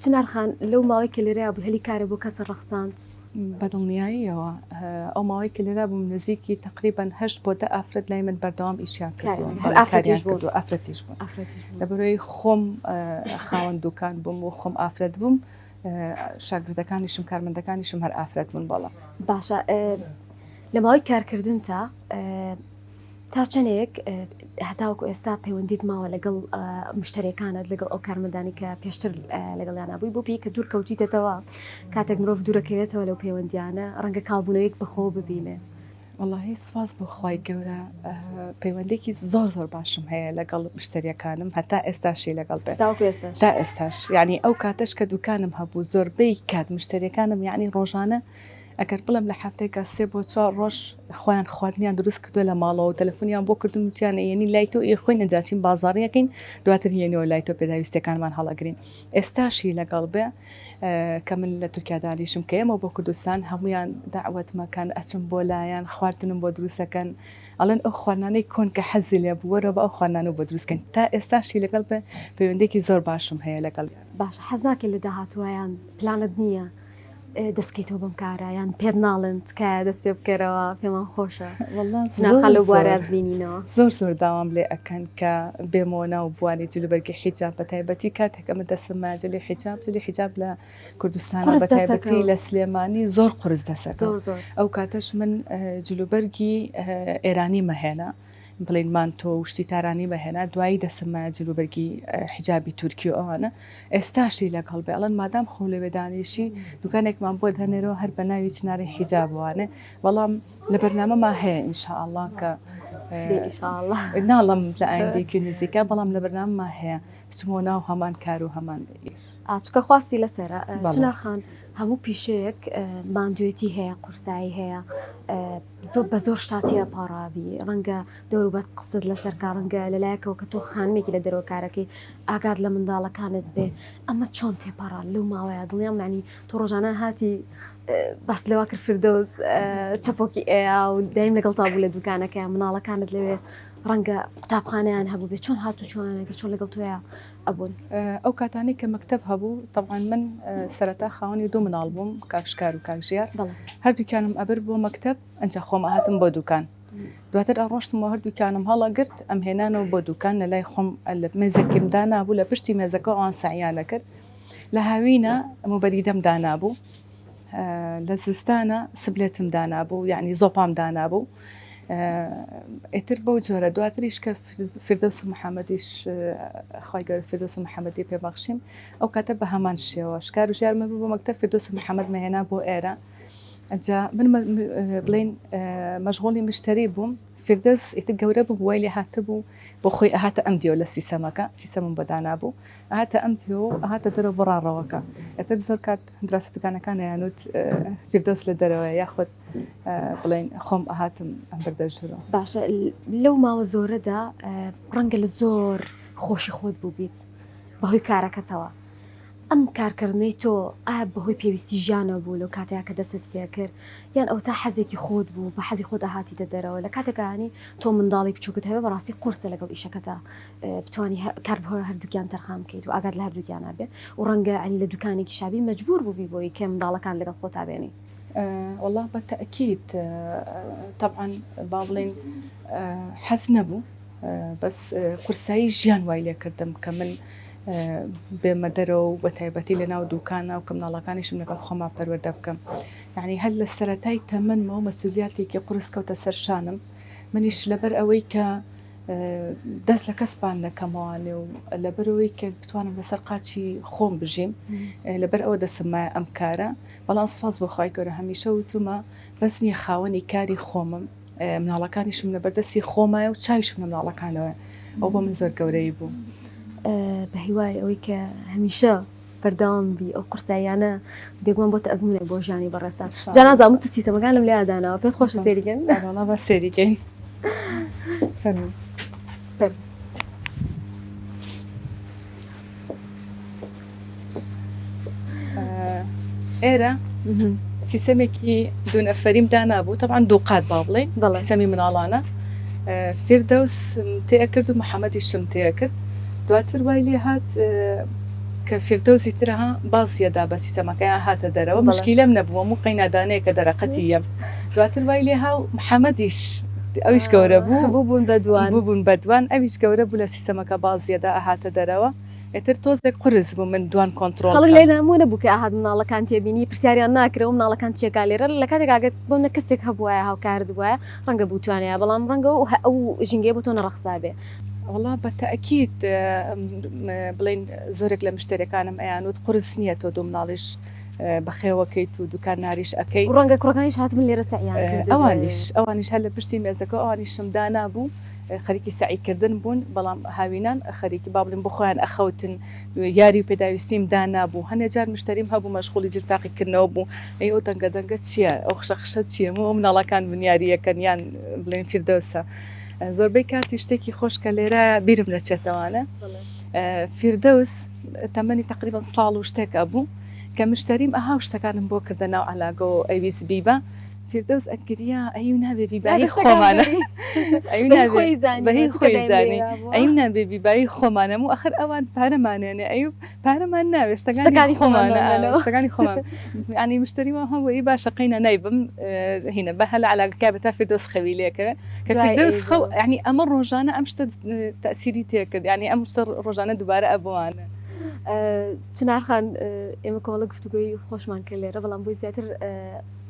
چنار خان لەو ماوەی کە لێرەیا بووی هەلی کارت بۆ کەس ڕەخساند؟ بە دڵنیاییەوە ئەو ماوەی کە لێرە بووم نزیکی تەقریبەن هەشت بۆ دە ئافرەت لای من بەردەوام ئیشیان کردووە هەر ئافرەتیش بوون؟ ئافرەتیش بوون لەبەرئەوەی خۆم خاوەن دوکان بووم و خۆم ئافرەت بووم شاگردەکانیشم کارمەندەکانیشم هەر ئافرەت بوون بەڵێ. باشە لە ماوەی کارکردنتا تا چەندێک هەتاوەکو ئێستا پەیوەندیت ماوە لەگەڵ مشتەرەکانت لەگەڵ ئەو کارمەندانی کە پێشتر لەگەڵیانە بووی بۆ پێی کە دوور کەوتیتەوە کاتێک مرۆڤ دوورەکەوێتەوە لەو پەیوەندیانە ڕەنگە کاڵبوونەوەیەک بەخۆ ببینێ. وەڵاهی سپاس بۆ خوای گەورە پەیوەندێکی زۆر زۆر باشم هەیە لەگەڵ مشتەریەکانم هەتا ئێستاشی لەگەڵ بێت تا ئێستاش یعنی ئەو کاتەش کە دوکانم هەبوو زۆربەی کات مشتەریەکانم یعنی ڕۆژانە. ئەگەر بڵێم لە هەفتەیەکا سێ بۆ چوار ڕۆژ خۆیان خواردنیان دروست کردووە لە ماڵەوە و تەلەفۆنیان بۆ کردوون وتیان ئەیەنین لای تۆ ئەیخۆین ئینجا چین بازاڕی ئەکەین دواتر یەنەوە لای تۆ پێداویستیەکانمان هەڵئەگرین ئێستاشی لەگەڵ بێ کە من لە تورکیا دانیشم کە ئێمە بۆ کوردستان هەمویان داوەتمەکەن ئەچم بۆ لایەن خواردنم بۆ دروستەکەن ئەڵێن ئەو خواردنانەی کۆن کە حەزی لێ بوو وەرەوە بە ئەو خواردنانە بۆ دروستکەین تا ئێستاشی لەگەڵ بێ پەیوەندێکی زۆر باشم هەیە لەگەڵ باشە حەز ناکەی لە داهاتووە یان پلانت نییە دەست کەیتەوە بەم کارە یان پێت ناڵێن تکایە دەست پێ بکەرەوە پێمان خۆشە ناخە لەو بوارە ببینینەوە. زۆر زۆر داوام لێ ئەکەن کە بێمەوە ناو بواری جلوبەرگی حیجاب بە تایبەتی کاتێک ئەمە دەستم مایە جلی حیجاب جلی حیجاب لە کوردستانە قورس بە تایبەتی دەسەکەوت. لە سلێمانی زۆر قورس دەسەکەوت زۆر زۆر. ئەو کاتەش من جلوبەرگی ئێرانی مەهێنا بڵێین مانتۆ و شتی تارانی مەهێنا دوایی دەستم مایە جلوبەرگی حیجابی تورکی و ئەوانە ئێستاشی لەگەڵ بێ ئەڵێن مادام خۆ لەوێ دانیشی دوکانێکمان بۆ دەنێرەوە هەر بە ناوی چناری حیجابوانێ بەڵام لە بەرنامەما هەیە ئینشاءاللە کە ناڵم لە ئایندێکی نزیکە بەڵام لە بەرنامەما هەیە بچمەوە ناو هەمان کار و هەمان چونکە خواستی لەسەرە چنار خان هەموو پیشەیەک ماندوێتی هەیە قورسایی هەیە زۆر بە زۆر شتا تێپەڕابی ڕەنگە دەوروبەر قسەت لەسەر کا ڕەنگە لەلایەکەوە کە تۆ خانمێکی لە دەرەوە کارەکەی ئاگات لە منداڵەکانت بێ ئەمە چۆن تێپەڕا لەو ماوەیە دڵنیام معنی تۆ ڕۆژانە هاتی باس لەوە کرد فردەوس چەپۆکی ئەیا و دایم لەگەڵ تا بوو لە دوکانەکەی مناڵەکانت لەوێ ڕەنگە قوتابخانەیان هەبوو بێ چۆن هاتو چۆنە کرد چۆن لەگەڵ تۆیا ئەبوون؟ ئەو کاتانەی کە مەکتەب هەبوو تەبعەن من سەرەتا خاوەنی دوو مناڵ بووم کاک شکار و کاک ژیار هەردووکیانم ئەبرد بۆ مەکتەب ئەنجا خۆم ئەهاتم بۆ دوکان دواتر ئەڕۆشتمەوە هەردووکیانم هەڵەگرت ئەمهێنانەوە بۆ دوکان لە لای خۆم لە مێزێکیم دانابوو لە پشتی مێزەکە ئەوان سەعیان ئەکرد لە هاوینە موبەریدەم دانابوو لە زستانە سبلێتم دانابوو یعنی زۆپام دانابوو ئیتر بەو جۆرە دواتریش کە فردەوس و محەممەدیش خی گەورە فردەوس و محەممەدی پێبەخشیم ئەو کاتە بە هەمان شێوە شکار و ژیار من بۆ مەکتەب فردەوس و محەممەد مەهێنا بۆ ئێرە ئەجا من بڵین مەشغوڵی مشتری بووم فردەوس ئیتر گەورە بوو وای لێ هاتبوو بۆ خۆی ئەهاتە ئەم دیۆ لە سیسەمەکە سیسەمم بەدانا بوو ئەهاتە ئەم دیۆ و ئەهاتە دەرەوە بۆ ڕاڕەوەکە ئیتر زۆر کات دراوسێ دوکانەکان ئەیانوت فیردەوس لە دەرەوەیە یاخود بڵێن خۆم ئەهاتم ئەم بردە ژوورەوە. باشە لەو ماوە زۆرەدا ڕەنگە لە زۆر خۆشی خۆت بووبیت بەهۆی کارەکەتەوە ئەم کارکردنەی تۆ ئایا بەهۆی پێویستی ژیانەوە بوو لەو کاتەیا کە دەستت پێکرد یان ئەوەتا حەزێکی خۆت بوو بە حەزی خۆت ئەهاتیتە دەرەوە لە کاتێکا یانی تۆ منداڵی بچووکت هەبێ بەڕاستی قورسە لەگەڵ ئیشەکەتا بتوانی کار بۆ هەردووکیان تەرخان بکەیت و ئاگات لە هەردووکیانا بێ و ڕەنگە یانی لە دوکانێکیشا بی مەجبوور بووبی بۆی کە منداڵەکان لەگەڵ خۆتا بێنی. وەڵا بە تەئکید تەبعەن با بڵێین حەز نەبوو بەس قورسایی ژیان وای لێ کردم کە من بێمە دەرەوە و بە تایبەتی لە ناو دوکانە و کە مناڵەکانیشم لەگەڵ خۆما پەروەردە بکەم یعنی هەر لە سەرەتای تەمەنمەوە مەسولیاتێکی قورس کەوتە سەر شانم منیش لەبەر ئەوەی کە دەست لە کەس پان نەکەمەوانێ و لەبەرەوەی کە بتوانم لەسەر قاچی خۆم بژیم لەبەر ئەوە دەسم مایە ئەم کارە بەڵام سپاس بۆ خوای گەورە هەمیشە وتومە بەس نییە خاوەنی کاری خۆمم مناڵەکانیشم لە بەردەستی خۆمایە و چاویشم لە مناڵەکانەوە ئەو بۆ من زۆر گەورەی بوو. بە هیوای ئەوەی کە هەمیشە بەردەوام بی ئەو قورساییانە بێگومان بۆتە ئەزمونێک بۆ ژیانی بەڕێزتان جا نازانم چ سیستەمەکانم لێ داناوە پێت خۆشە سەیری کەین وەڵا با سەیری کەین فەرموو فەرموو ئێرە سیستەمێکی دوو نەفەریم دانابوو تەبعەن دوو قات با بڵێین سیستەمی مناڵانە فیردەوس تێکرد و محەممەدیشم تێکرد دواتر وای لێ هات کە فیردەوزی ترها بازیەدا بە سیستەمەکەیان هاتە دەرەوە مشکیلەم نەبووە و قەینادانەیە کە دەرەقەتی یەم دواتر وای لێ ها و محەممەدیش ئەویش گەورە بوو بوو بوون بە دوان بوو بوون بە دوان ئەویش گەورە بوو لە سیستەمەکە بازیەدا ئەهاتە دەرەوە ئیتر تۆزێک قورس بوو من دوان کۆنتڕۆڵ خەڵک کەم. لای نامۆ نەبوو کە ئاهات مناڵەکان تێبینی پرسیاریان ناکرا و مناڵەکان چیەکا لێرە لە کاتێکا گەر بۆ نە کەسێک هەبوایە هاوکارت بوایە ڕەنگە بوتوانایە بەڵام ڕەنگە ئەو ئەو ژینگەیە بۆ تۆ نەڕەخسابێ. وەڵا بە تەئکید بڵێین زۆرێک لە مشتەریەکانم ئەیانوت قورس نییە تۆ دوو مناڵیش. بەخێوەکەیت و دوکان ناریش ئەکەی. ڕەنگە کوڕەکانیش هاتبن لێرە سەعیان کردبێ. ئەوانیش ئەوانیش هەر لە پشتی مێزەکە ئەوانیشم دانابوو خەریکی سەعیکردن بوون بەڵام هاوینان خەریکی با بڵێم بۆ خۆیان ئەخەوتن یاری و پێداویستیم دانابوو هەنێ جار مشتەریم هەبوو مەشغوڵی جل تاقیکردنەوە بوو ئەی ئەو دەنگە دەنگە چییە ئەو خشە خشە چییە مۆ مناڵەکان بن یاریەکەن یان بڵێن فیردەوسە زۆربەی کاتی شتێکی خۆش کە لێرە بیرم دەچێتەوانە فیردەوس تەمەنی تقریبا ساڵ و شتێک ئەبوو کە مشتەریم ئەها و شتەکانم بۆ کردە ناو عەلاگەوە ئەویست بیبا فیردەوس ئەگریا ئەیو نابێ بیبایی خۆمانە ئەیو نابێ بەهی خۆی زانی ئەیو نابێ بیبایی خۆمانە و ئەخر ئەوان پارەمانێنێ ئەیو پارەمان ناوێ شتەکانی خۆمانە شتەکانی خۆمان ینی مشتری وام هەبوو ئی باشە قەینا نایبم هینە بە هەل عەلاگەکە بە تا فیردەوس خەوی لێکەوێ کە فیردەوس خەو ینی ئەمە ڕۆژانە ئەم شتە تەسیری تێکرد ینی ئەم شتە ڕۆژانە دووبارە ئەبووانە. چنار خان ئێمە کۆمەڵە گفتوگۆی خۆشمان کرد لێرە بەڵام بۆی زیاتر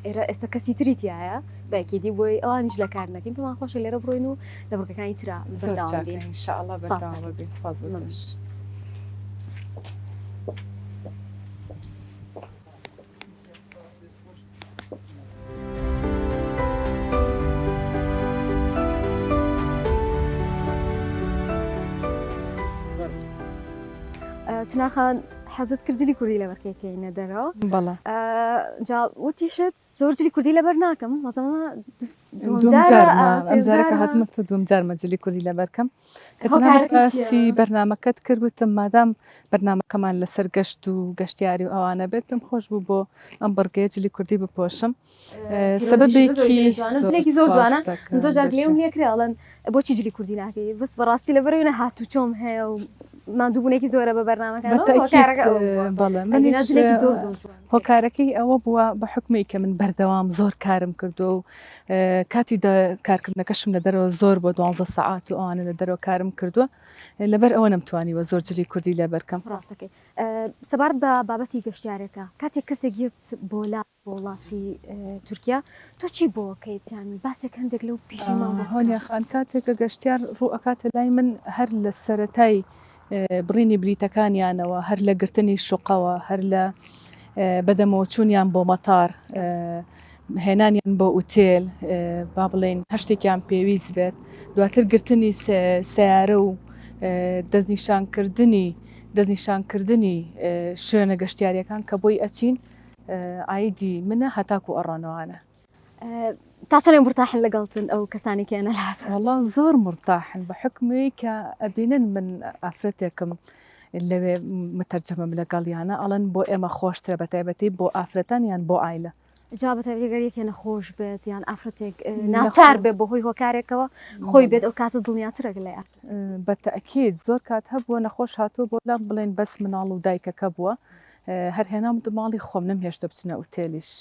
ئێرە ئێستا کەسی تری تایە باکیدی بۆی ئەوانیش لە کار نەکەین پێمان خۆشە لێرە بڕۆین و لە بڕگەکانی ترا بەردەوام بین إن شاء الله بەردەوام بین سپاس بۆ تۆش. چنار خان حەزت کرد جلی کوردی لەبەر کەی دەرەوە بەڵێ جا وتیشت زۆر جلی کوردی لەبەر ناکەم مەزەمە ئەم جارەکە هاتمە تۆ دوم جارمە جلی کوردی لەبەرکەم کە جەنابت باسی بەرنامەکەت کرد وتم مادام بەرنامەکەمان لەسەر گەشت و گەشتیاری و ئەوانە بێت پێم خۆش بوو بۆ ئەم بڕگەیە جلی کوردی بپۆشم سەبەبێکی جلێکی زۆر جوانە زۆر جار گلەییم لێ کرێ ئەڵێن بۆچی جلی کوردی ناکەی بەس بەڕاستی لەبەرەوەی نە هاتوچۆم هەیە و ماندووبوونێکی زۆرە بە بەرنامەکان هۆکارەکە ئەوە بووە بەڵێ منیش جلێکی زۆر زۆر جوان هۆکارەکەی ئەوە بووە بە حوکمی کە من بەردەوام زۆر کارم کردووە و کاتی کارکردنەکەشم لە دەرەوە زۆر بۆ دوانزە سەعات و ئەوانە لە دەرەوە کارم کردووە لەبەر ئەوە نەمتوانیوە زۆر جلی کوردی لەبەرکەم. ڕاستەکەی سەبارەت بە بابەتی گەشتیارەکە کاتێک کەسێک یەت بۆ لا بۆ وڵاتی تورکیا تۆ چی بۆ ئەکەیت یانی باسێک هەندێک لەو پیشەمان بۆ هۆنیا خان کاتێک کە گەشتیار ڕوو ئەکاتە لای من هەر لە سەرەتای بڕینی بلیتەکانیانەوە، هەر لە گرتنی شوقەوە، هەر لە بەدەمەوەچوونیان بۆ مەتار، هێنانیان بۆ ئوتێل، با بڵێین هەر شتێکیان پێویست بێت، دواتر گرتنی سەیارە و دەستنیشانکردنی دەستنیشانکردنی شوێنە گەشتیارییەکان کە بۆی ئەچین عایدی منە هەتاکوو ئەڕۆنەوانە. تا چەندێک مورتاحن لەگەڵتن ئەو کەسانی کە ئێنە لات؟ وەڵا زۆر مورتاحن بە حوکمی کە ئەبینن من ئافرەتێکم لەوێ متەرجەمم لەگەڵیانە ئەڵێن بۆ ئێمە خۆشترە بە تایبەتی بۆ ئافرەتان یان بۆ عایلە. جا بە تایبەتی گەر یەکێ نەخۆش بێت یان ئافرەتێک ناچار بێت بەهۆی هۆکارێکەوە خۆی بێت ئەو کاتە دڵنیاترە لە ئافرەت. بە تەئکید زۆر کات هەبووە نەخۆش هاتووە بۆ لام بڵێن بەس مناڵ و دایکەکە بووە هەر هێنامتە ماڵی خۆم نەمهێشتە بچنە ئوتێلیش.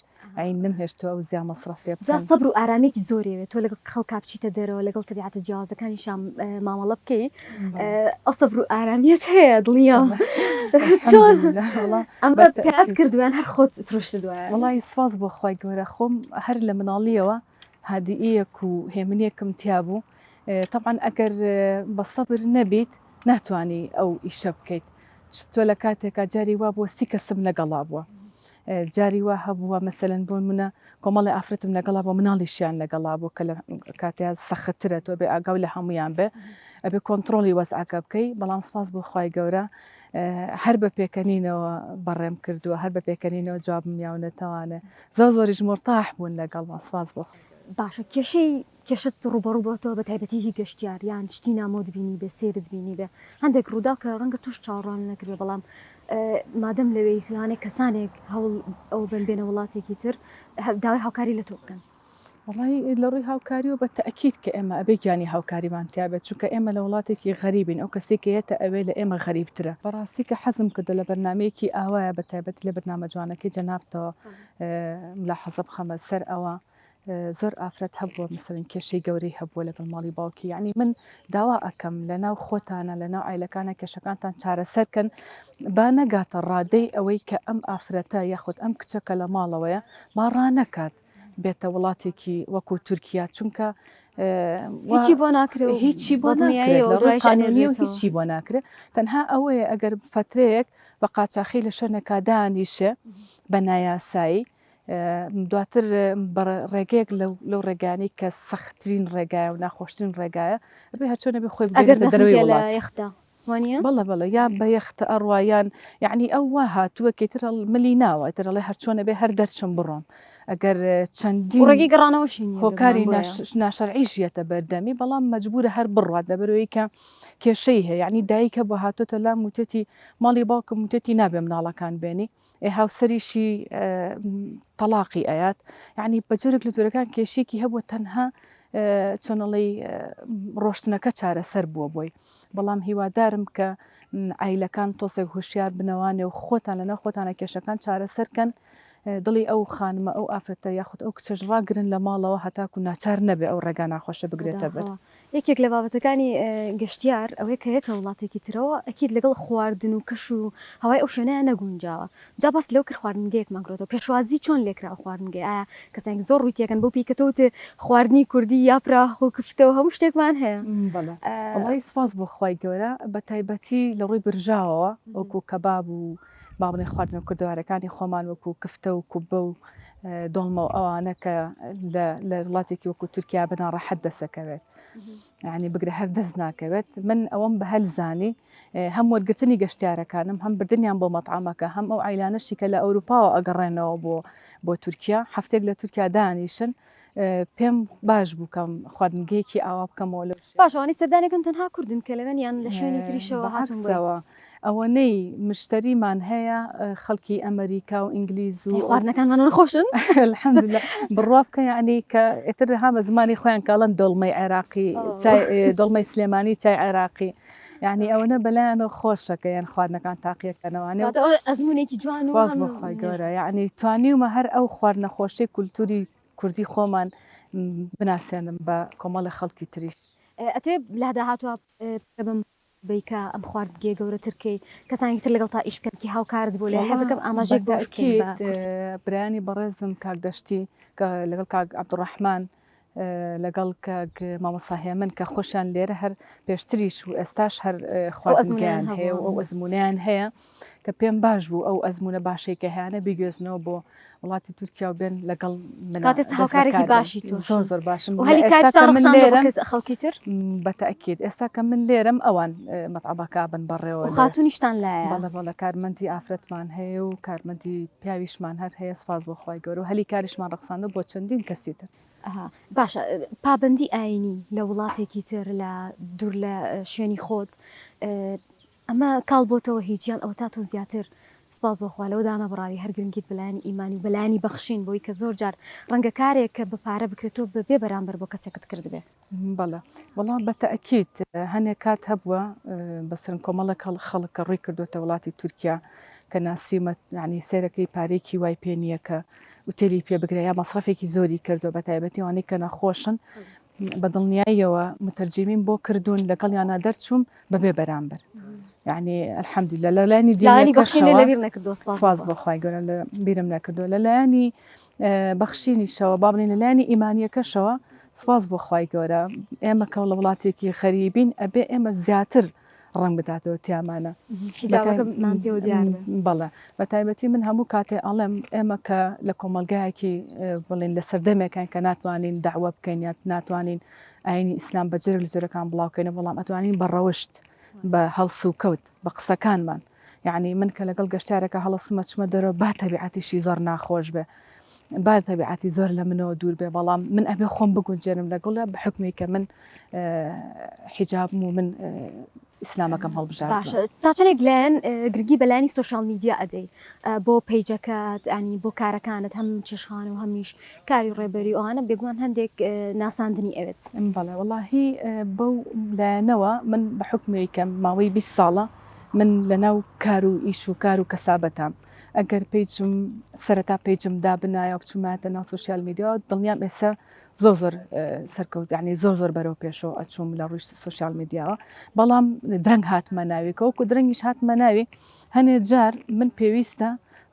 عەین نەمهێشتوە ئەو زیا مەسرەفیە جا بکەم. سەبر و ئارامیەکی زۆری ئەوێ تۆ لەگەڵ خەڵکا بچیتە دەرەوە لەگەڵ تەبیعەتە جیاوازەکانیشا مامەڵە بکەی ئەو سەبر و ئارامیەت هەیە دڵنیام چۆن الحمدللە وەڵا ئەمە بە پێت تەئکید. کردووە یان هەر خۆت سروشتت وایە؟ وەڵاهی سپاس بۆ خوای گەورە خۆم هەر لە مناڵیەوە هادیئیەک و هێمنیەکم تیا بوو تەبعەن ئەگەر بە سەبر نەبیت ناتوانی ئەو ئیشە بکەیت تۆ لە کاتێکا جاری وا بووە سی کەسم لەگەڵا بووە جاری وا هەبووە مەسەلەن بۆ منە کۆمەڵی ئافرەتم لەگەڵا بۆ مناڵیشیان لەگەڵا بوو کە لە کاتیا سەختترە تۆ بێ ئاگاو لە هەمویان بێ ئەبێ کۆنتترۆلی وەزعەکە بکەی بەڵام سپاس بۆ خوای گەورە هەر بە پێکەنینەوە بەڕێم کردووە هەر بە پێکەنینەوە جوابم یاونەتەوانێ زۆر زۆریش مورتاح بوون لەگەڵما سپاس بۆ باشە کێشەی کێشەت ڕووبەڕوو بۆتەوە بە تایبەتی هی گەشتیار یان شتی نامۆت بینیبێ سەیرت بینیبێ هەندێک ڕووداو کە ڕەنگە تۆش چاوەڕوان نەکردبێ بەڵام مادەم لەوێی لەوانەیە کەسانێک هەوڵ ئەوە بەن بێنە وڵاتێکی تر داوای هاوکاری لە تۆ بکەن. وەڵایی لە ڕووی هاوکاریەوە بە تەئکید کە ئێمە ئەبێ گیانی هاوکاریمان تیا بێت چونکە ئێمە لە وڵاتێکی غەریبین ئەو کەسەی کە یەتە ئەوێ لە ئێمە غەریبترە. بەڕاستی کە حەزم کردوە لە بەرنامەیەکی ئاوایە بە تایبەتی لە بەرنامە جوانەکەی جەنابتەوە ملاحەزە بخەمە سەر ئەوە زۆر ئافرەت هەبووە مەسەلەن کێشەی گەورەی هەبووە لەگەڵ ماڵی باوکی یعنی من داوا ئەکەم لە ناو خۆتانە لە ناو عیلەکانە کێشەکانتان چارەسەر کەن با نەگاتە ڕادەی ئەوەی کە ئەم ئافرەتە یاخود ئەم کچە کە لە ماڵەوەیە با ڕانەکات بێتە وڵاتێکی وەکو تورکیا چونکە. هیچی بۆ ناکرێ و هیچی بۆ ناکرێت لە ڕووی قانونیەوە هیچی بۆ ناکرێت تەنها ئەوەیە ئەگەر فترەیەک بە قاچاخی لە شوێنێکا دانیشێ بە نایاسایی دواتر بە ڕێگەیەک لەو ڕێگانی کە سەختترین ڕێگایە و ناخۆشترین ڕێگایە ئەبێ هەرچۆنە بێ خۆی ئەگەر دەرەوەی وڵات یەختا وانە بەڵێ بەڵێ یا بە یەختە ئەڕوا یان یعنی ئەو وا هاتووە کەتر ملی ناوە تر ئەڵێ هەرچۆنە بێ هەر دەرچم بڕۆم ئەگەر چەندین ڕێگەی گەڕانەوەشی نییە هۆکاری ناشەرعیش یەتە بەردەمی بەڵام مەجبورە هەر بڕوات لەبەرەوەی کە کێشەی هەیە یعنی دایکە بۆ هاتۆتە لام وتێتی ماڵی باوکم وتێتی نابێ مناڵەکان بێنی ئێ هاوسەریشی تەڵاقی ئەیات یعنی بە جۆرێک لە جۆرەکان کێشێکی هەبووە تەنها چۆنەڵی ڕۆشتنەکە چارەسەر بووە بۆی بەڵام هیوادارم کە ئایلەکان تۆسێک هوشیار بنەوانێ و خۆتان لەناو خۆتانە کێشەکان چارەسەرکەن دڵی ئەو خانمە ئەو ئافرەتە یاخود ئەو کچەش ڕاگرن لە ماڵەوە هەتاکو ناچار نەبێ ئەو ڕێگا ناخۆشە بگرێتە بەر. یەکێک لە بابەتەکانی گەشتیار ئەوەیە کە یەتە وڵاتێکی ترەوە ئەکید لەگەڵ خواردن و کەش و هەوای ئەو شوێنەیا نەگونجاوە جا باست لەوە کرد خواردنگەیەکمان کرۆتەوە پێشوازی چۆن لێکرا ئەو خواردنگەیە ئایا کەسانێک زۆر ڕووی تێکەن بەو پێی کە تۆ وتت خواردنی کوردی یاپراخ و کفتە و هەموو شتێکمان هەیە بەڵێ وەڵایی سپاس بۆ خوای گەورە بە تایبەتی لە ڕووی برژاوەوە وەکو کەباب و با بڵێین خواردنە کوردەوارەکانی خۆمان وەکو کفتە و کوبە و دۆڵمە و ئەوانە کە لە وڵاتێکی وەکو تورکیا بە ناڕەحەت دەسەکەوێت یعنی بگرە هەر دەست ناکەوێت من ئەوەم بە هەل زانی هەم وەرگرتنی گەشتیارەکانم هەم بردنیان بۆ مەطعەمەکە هەم ئەو عیلانەشی کە لە ئەوروپاوە ئەگەڕێنەوە بۆ بۆ تورکیا هەفتێک لە تورکیا دانیشن پێم باش بوو کەم خواردنگەیەکی ئاوا بکەمەوە لەو شوێنە. باشە ئەوانەی سەردانەکەن تەنها کوردن کە لەوێن یان لە شوێنی تریشەوە هاتوون بۆی؟ بەعەکسەوە ئەوەنەی مشتەریمان هەیە خەڵکی ئەمەریکا و ئینگلیز و ئەی خواردنەکانمان نەخۆشن؟ الحمدللە بڕوا بکە یەعنی کە ئیتر ها بە زمانی خۆیان کە ئەڵێن دۆڵمەی عێراقی چای دۆڵمەی سلێمانی چای عێراقی یەعنی ئەوەنە بەلایانەوە خۆشە کە یان خواردنەکان تاقیەکەنەوانێ کەواتە ئەوە ئەزموونێکی جوان و سپاس هەم بۆ خوای گەورە یەعنی توانیومە هەر ئەو خواردنە خۆشەی کولتوری کوردی خۆمان بناسێنم بە کۆمەڵێ خەڵکی تریش. ئەتەوێ لە داهاتووا پەرە بەم بەی کە ئەم خواردنگەیە گەورەتر کەی کەسانێکی تر لەگەڵتا ئیش بکەن کی هاوکارت بۆ لێ وەڵا حەزەکەم ئاماژەیەک بەوەش بکەین بەتەئکید بە کورتی. برایانی بەڕێزم کاک دەشتی کە لەگەڵ کاک عەبدولڕەحمان لەگەڵ کاک مامۆستا هێمن کە خۆشیان لێرە هەر پێشتریش و ئێستاش هەر خواردنگەیان هەیە و ئەو ئەزمونیان هەیە کە پێم باش بوو ئەو ئەزمونە باشەی کە هەیانە بیگوێزنەوە بۆ وڵاتی تورکیا و بێن لەگەڵ هاوکارێکی باشی تۆ زۆر زۆر باشم هەلی من لێرە خەڵکی تر بەتەکیت ئێستا کە من لێرەم ئەوان مەتعبەکە بن بەڕێوە خاتونیشتان لایە بەڵێ بەڵێ کارمەندی ئافرەتمان هەیە و کارمەندی پیاویشمان هەر هەیە سپاس بۆ خوای گەورە و هەلی کاریشمان ڕەخساندوە بۆ چەندین کەسی تر. ئەها باشە پابەندی ئاینی لە وڵاتێکی تر لە دوور لە شوێنی خۆت ئەمە کاڵ بۆتەوە هیچ یان ئەوەتا تۆ زیاتر سپاس بۆ خوا لەوە دانەبڕاوی هەر گرنگیت بە لایەنی ئیمانی و بە لایەنی بەخشین بۆی کە زۆر جار ڕەنگە کارێک کە بە پارە بکرێت تۆ بە بێ بەرامبەر بۆ کەسێکت کردبێ. بەڵێ وەڵا بە تەئکید هەنێک کات هەبووە بەسەرن کۆمەڵێک خەڵک کە ڕووی کردوتە وڵاتی تورکیا کە ناسیمە یعنی سێرەکەی پارێکی وای پێ نییە کە ئوتێلی پێ بگرە یا مەسرەفێکی زۆری کردووە بە تایبەتی وانەی کە نەخۆشن بە دڵنیاییەوە متەرجیمیم بۆ کردوون لەگەڵیانە دەرچووم بەبێ بەرامبەر یعنی الحمدلله لە لایەنی لایەنی بەخشینی لەبیر نەکردووە سپاس بۆ خوای گەورە لە بیرم نەکردووە لە لایەنی بەخشینیشەوە با بڵێین لە لایەنی ئیمانیەکەشەوە سپاس بۆ خوای گەورە ئێمە کە لە وڵاتێکی غەریبین ئەبێ ئێمە زیاتر ڕەنگ بداتەوە تیامانە حیجابەکەمان پێوە دیار بێ. بەڵێ بە تایبەتی من هەموو کاتێ ئەڵێم ئێمە کە لە کۆمەڵگایەکی بڵێن لە سەردەمێکان کە ناتوانین داوە بکەین یان ناتوانین ئاینی ئیسلام بە جۆرێک لە جۆرەکان بڵاوکەینەوە بەڵام ئەتوانین بە ڕەوشت بە هەڵسوکەوت بە قسەکانمان یەعنی من کە لەگەڵ گەشتیارەکە هەڵەسمە چمە دەرەوە با تەبیعەتیشی زۆر ناخۆش بێ با تەبیعەتی زۆر لە منەوە دوور بێ بەڵام من ئەبێ خۆم بگونجێنم لەگەڵە بە حکومی کە من حیجابم و من ئیسلامەکەم هەڵبژارد باشە تا چەندێک لایەن گرنگی بە لایەنی social media ئەدەی بۆ page ەکەت ینی بۆ کارەکانت هەم چێشخانە و هەمیش کاری ڕێبەری و ئەوانە بێگومان هەندێک ناساندنی ئەوێت. بەڵێ وەڵاهی بەو لایەنەوە من بە حوکمی کە ماوەی 20 ساڵە من لەناو کار و ئیش و کار و کەسابەتام ئەگەر page م سەرەتا page م دابنایە و بچوومایەتە ناو social media دڵنیام ئێستا زۆر زۆر سەرکەوت یعنی زۆر زۆر بەرەو پێشەوە ئەچووم لە ڕووی social media وە بەڵام درەنگ هاتمە ناوی کە وەکو درەنگیش هاتمە ناوی هەنێ جار من پێویستە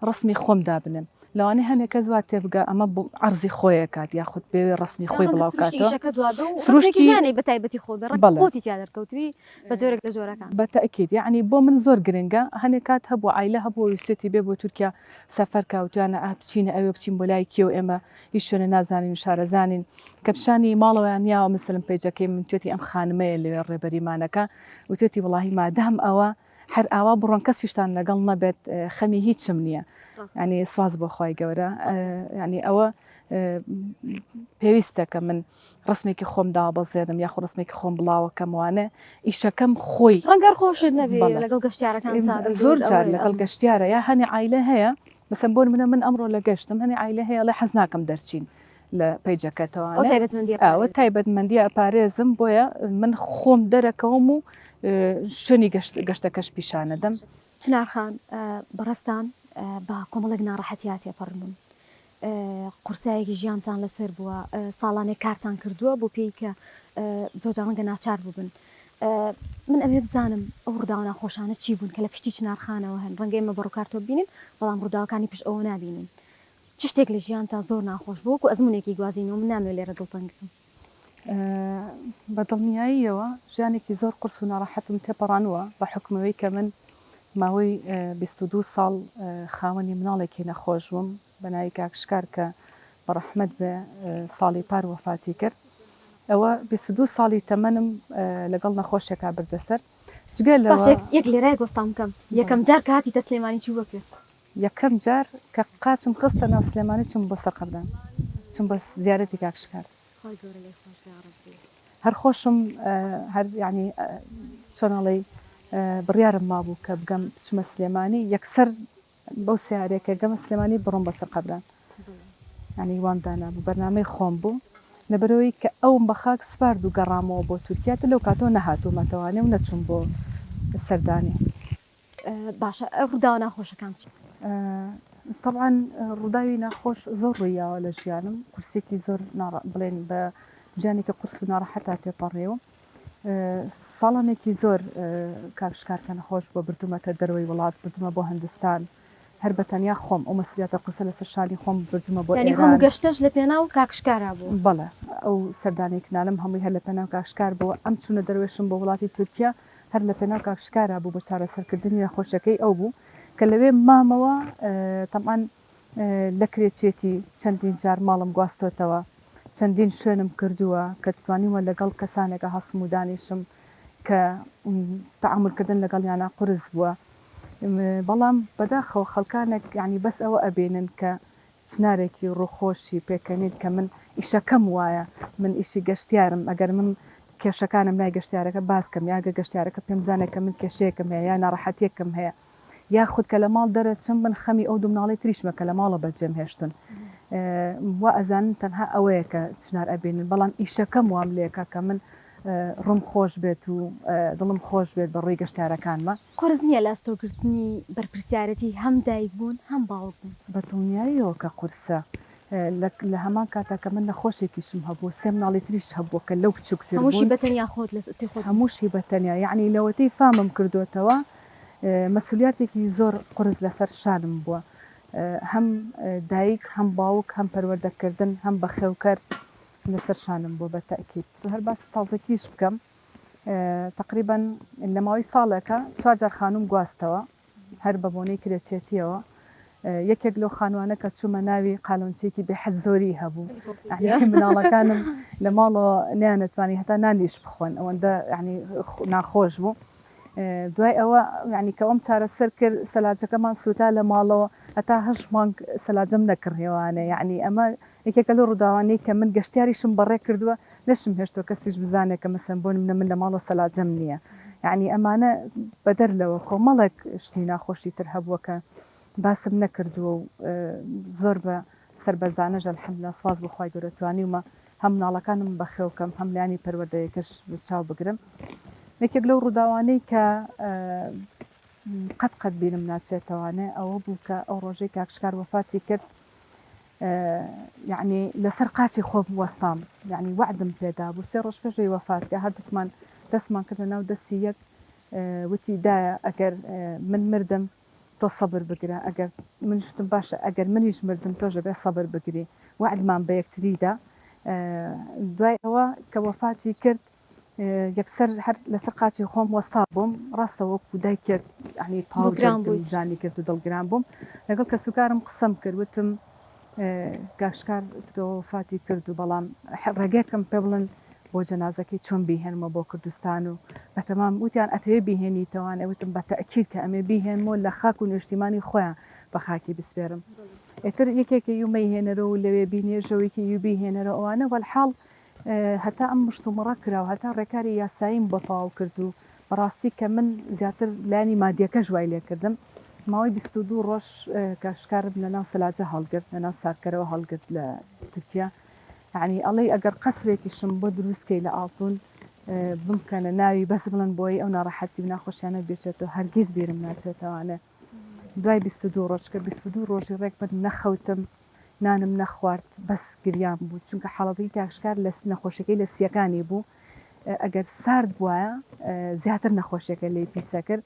ڕسمی خۆم دابنێم. لەوانەیە هەنێک کەس وا تێبگا ئەمە عەرزی خۆی ئەکات یاخود بێوێ ڕەسمی خۆی بڵاو کاتەوە. سروشتی ژیانی بە تایبەتی خۆ بێ ڕەنگە خۆتی تیا دەرکەوتبی بە جۆرێک لە جۆرەکان. بە تەئکید یەعنی بۆ من زۆر گرنگە هەنێک کات هەبووە عایلە هەبووە ویستێتی بێ بۆ تورکیا سەفەر کا وتویانە ئا بچینە ئەوێ بچین بۆ لای کێ و ئێمە هیچ شوێنێ نازانین و شارەزانین کە پیشانی ماڵەوەیان یاوە مەسەلەن پەیجەکەی من وتێتی ئەم خانمەیە لەوێ ڕێبەریمانەکە وتێتی وەڵاهی مادام ئەوە هەر ئاوا بڕۆن کەسیشتان لەگەڵ نەبێت خەمی هیچم نییە ینی سواز بۆ خی گەورە ینی ئەوە پێویستە کە من ڕسمێکی خۆم دابەزێنم یاخۆ ڕسمێکی خۆم بڵاوەکەموانە ئیشەکەم خۆی ڕەنگەر خۆشت نەبێ لەگەڵ گەشتارەکان زۆر جار لەگەڵ گەشتیارە یا هەنی عیلە هەیە مەسەن بۆ منە من ئەمڕۆ لە گەشتم هەنی عیلە هەیە لە حەز ناکەم دەرچین لە پەیجەکەتەوانێ ئەو تایبەتمەندیە ئەوە تایبەتمەندیە ئەپارێزم بۆیە من خۆم دەرەکەوم و شوێنی گەشتەکەش پیشانەدەم. چنار خان بەڕێزتان بە کۆمەڵێک ناڕەحەتیا تێپەڕ بوون قورسایەکی ژیانتان لەسەر بووە ساڵانێک کارتان کردووە بۆ پێی کە زۆر جار ڕەنگە ناچار بووبن من ئەمێ بزانم ئەو ڕووداوە ناخۆشانە چی بوون کە لە پشتی چنار خانەوە هەن ڕەنگە ئێمە بە ڕووکار تۆ ببینین بەڵام ڕووداوەکانی پشت ئەوە نابینین چ شتێک لە ژیانتا زۆر ناخۆش بوو وەکو ئەزموونێکی گوازینەوە من نامەوێت لێرە دڵتەنگ بم. بە دڵنیاییەوە ژیانێکی زۆر قورس و ناڕەحەتم تێپەڕانووە بە حوکمەوەی کە من ماوەی 22 ساڵ خاوەنی مناڵێکی نەخۆش بووم بە ناوی کاک شکار کە بە ڕەحمەت بێ ساڵی پار وەفاتی کرد ئەوە 22 ساڵی تەمەنم لەگەڵ نەخۆشێکا بردە سەر جگە لەوە باشە یەک لێرە یەک وەستان بکەم یەکەم جار کە هاتیتە سلێمانی چوو بە کوێ؟ یەکەم جار کە قاچم خستە ناو سلێمانی چووم بۆ سەرقەبران چووم بۆ زیارەتی کاک شکار. خوای گەورە لێی خۆش بێ یاڕەبی. هەر خۆشم هەر یانی چۆن ئەڵێی بڕیارم مابوو کە بگەم بچمە سلێمانی یەکسەر بەو سەیارەیە کە گەمە سلێمانی بڕۆم بە سەرقەبران یانی وام دانابوو بەرنامەی خۆم بوو لەبەرئەوەی کە ئەوم بە خاک سپارد و گەڕامەوە بۆ تورکیا تر لەو کاتەوە نەهاتوومەتەوانێ و نەچووم بۆ سەردانی. باشە ڕووداوە ناخۆشەکان چین؟ تەبعەن ڕووداوی ناخۆش زۆر ڕوویاوە لە ژیانم قورسێکی زۆر بڵێن بە ژیانێکی قورس و ناڕەحەتا تێپەڕیوم ساڵانێکی زۆر کاک شکار کە نەخۆش بووە بردوومەتە دەرەوەی وڵات بردوومە بۆ هندستان هەر بە تەنیا خۆم ئەو مەسئولیاتە قورسە لەسەر شانی خۆم بردوومە بۆ یانی ئێران. هەموو گەشتەش لە پێناو کاک شکارا بووە؟ بەڵێ ئەو سەردانەی کنالم هەمووی هەر لە پێناو کاک شکار بووە ئەم چوونە دەرەوەیشم بۆ وڵاتی تورکیا هەر لە پێناو کاک شکارا بوو بۆ چارەسەرکردنی نەخۆشیەکەی ئەو بوو کە لەوێ مامەوە تەبعەن لە کرێچێتی چەندین جار ماڵم گواستۆتەوە چەندین شوێنم کردووە کە توانیومە لەگەڵ کەسانێکا هەستم و دانیشم کە تەعامول کردن لەگەڵیانا قورس بووە بەڵام بەداخەوە خەڵکانێک یانی بەس ئەوە ئەبینن کە چنارێکی ڕووخۆشی پێکەنین کە من ئیشەکەم وایە من ئیشی گەشتیارم ئەگەر من کێشەکانم لای گەشتیارەکە باس کەم یا گەر گەشتیارەکە پێم بزانێت کە من کێشەیەکم هەیە یا ناڕەحەتیەکم هەیە یاخود کە لە ماڵ دەرەچم من خەمی ئەو دوو مناڵەی تریشمە کە لە ماڵەوە بەجێم هێشتون وا ئەزانن تەنها ئەوەیە کە چنار ئەبینن بەڵام ئیشەکەم وام لێکا کە من ڕووم خۆش بێت و دڵم خۆش بێت بە ڕووی گەشتیارەکانمە. قورس نییە لە ئەستۆگرتنی بەرپرسیارێتی هەم دایک بوون هەم باوک بوون؟ بە دڵنیاییەوە کە قورسە، لە هەمان کاتا کە من نەخۆشێکیشم هەبوو، سێ مناڵی تریش هەبووە کە لەو بچووکتر بوون. هەمووشی بە تەنیا خۆت لە ئەستۆی خۆت بوو؟ هەمووشی بە تەنیا، یەعنی لەوەتەی فامم کردۆتەوە مەسولیاتێکی زۆر قورس لەسەر شانم بووە، هەم دایک هەم باوک هەم پەروەردەکردن هەم بەخێوکەر لەسەر شانم بووە بە تەئکید. هەر باسی تازەکیش بکەم تەقریبەن لە ماوەی ساڵێکا چوار جار خانووم گواستەوە هەر بە بۆنەی کرێچێتیەوە یەکێک لەو خانوانە کە چوومە ناوی قالۆنچەیەکی بێحەد زۆری هەبوو یعنی مناڵەکانم لە ماڵەوە نەیانەتوانی هەتا نانیش بخۆن ئەوەندە یعنی ناخۆش بوو دوای ئەوە یعنی کە ئەوم چارەسەر کرد سەلاجەکەمان سووتا لە ماڵەوە هەتا هەشت مانگ سەلاجەم نەکڕیەوانێ یعنی ئەمە یەکێکە لەو ڕووداوانەی کە من گەشتیاریشم بەڕێ کردووە نەشم هێشتووە کەسیش بزانێت کە مەسەلەن بۆ نمونە من لە ماڵەوە سەلاجەم نییە یعنی ئەمانە بەدەر لەوە کۆمەڵێک شتی ناخۆشی تر هەبووە کە باسم نەکردووە و زۆر بە سەربەرزانەش الحمدللە سوپاس بۆ خوای گەورە توانیومە هەم مناڵەکانم بەخێو کەم هەم لایەنی پەروەردەیەکەش چاو بگرم یەکێک لەو ڕووداوانەی کە قەت قەت بیرم ناچێتەوانێ ئەوە بوو کە ئەو ڕۆژەی کاک شکار وەفاتی کرد یەعنی لەسەر قاچی خۆم وەستام یەعنی وەعدم پێدا بوو سێ ڕۆژ پێش ئەوی وەفات کە هەردووکمان دەستمان کردە ناو دەستی یەک وتی دایە ئەگەر من مردم. تۆ سەبر بگرە ئەگەر منیش وتم باشە ئەگەر منیش مردم تۆش ئەبێ سەبر بگری وەعدمان بە یەکتری دا دوای ئەوە کە وەفاتی کرد یەکسەر هەر لەسەر قاچی خۆم وەستا بووم ڕاستە وەکو دایکێک یعنی تەواو دڵگران دەردم بوویت. ژانی کرد و دڵگران بووم لەگەڵ کەسوکارم قسەم کرد وتم کاک شکار تۆ وەفاتی کرد و بەڵام ڕێگەیەکم پێ بڵێن بۆ جەنازەکەی چۆن بیهێنمەوە بۆ کوردستان و بەتەمام وتیان ئەتەوێ بیهێنیتەوانێ وتم بە تەئکید کە ئەمێ بیهێنمەوە لە خاک و نێشتیمانی خۆیان بە خاکی بسپێرم ئیتر یەکێکە یو مەیهێنەرەوە و لەوێ بینێژەوە یەکێ یو بیهێنەرەوە ئەوانە وەلحاڵ هەتا ئەم مشتومڕە کرا و هەتا ڕێکاری یاساییم بۆ تەواو کرد و بەڕاستی کە من زیاتر لایەنی مادیەکەش وای لێکردم ماوەی 22 ڕۆژ کە شکارم لە ناو سەلاجە هەڵگرت لە ناو سارکەرەوە هەڵگرت لە تورکیا یعنی ئەڵێی ئەگەر قەسرێکیشم بۆ دروست کەی لە ئاڵتون بمکەنە ناوی بەس بڵێن بۆی ئەو ناڕەحەتی و ناخۆشیانە بێچێتەوە هەرگیز بیرم ناچێتەوانێ دوای 22 ڕۆژ کە 22 ڕۆژی ڕێک من نەخەوتم نانم نەخوارد بەس گریان بوو چونکە حاڵەتەکەی کاک شکار لە نەخۆشیەکەی لە سیەکانی بوو ئەگەر سارد بوایە زیاتر نەخۆشیەکە لێی پیسە کرد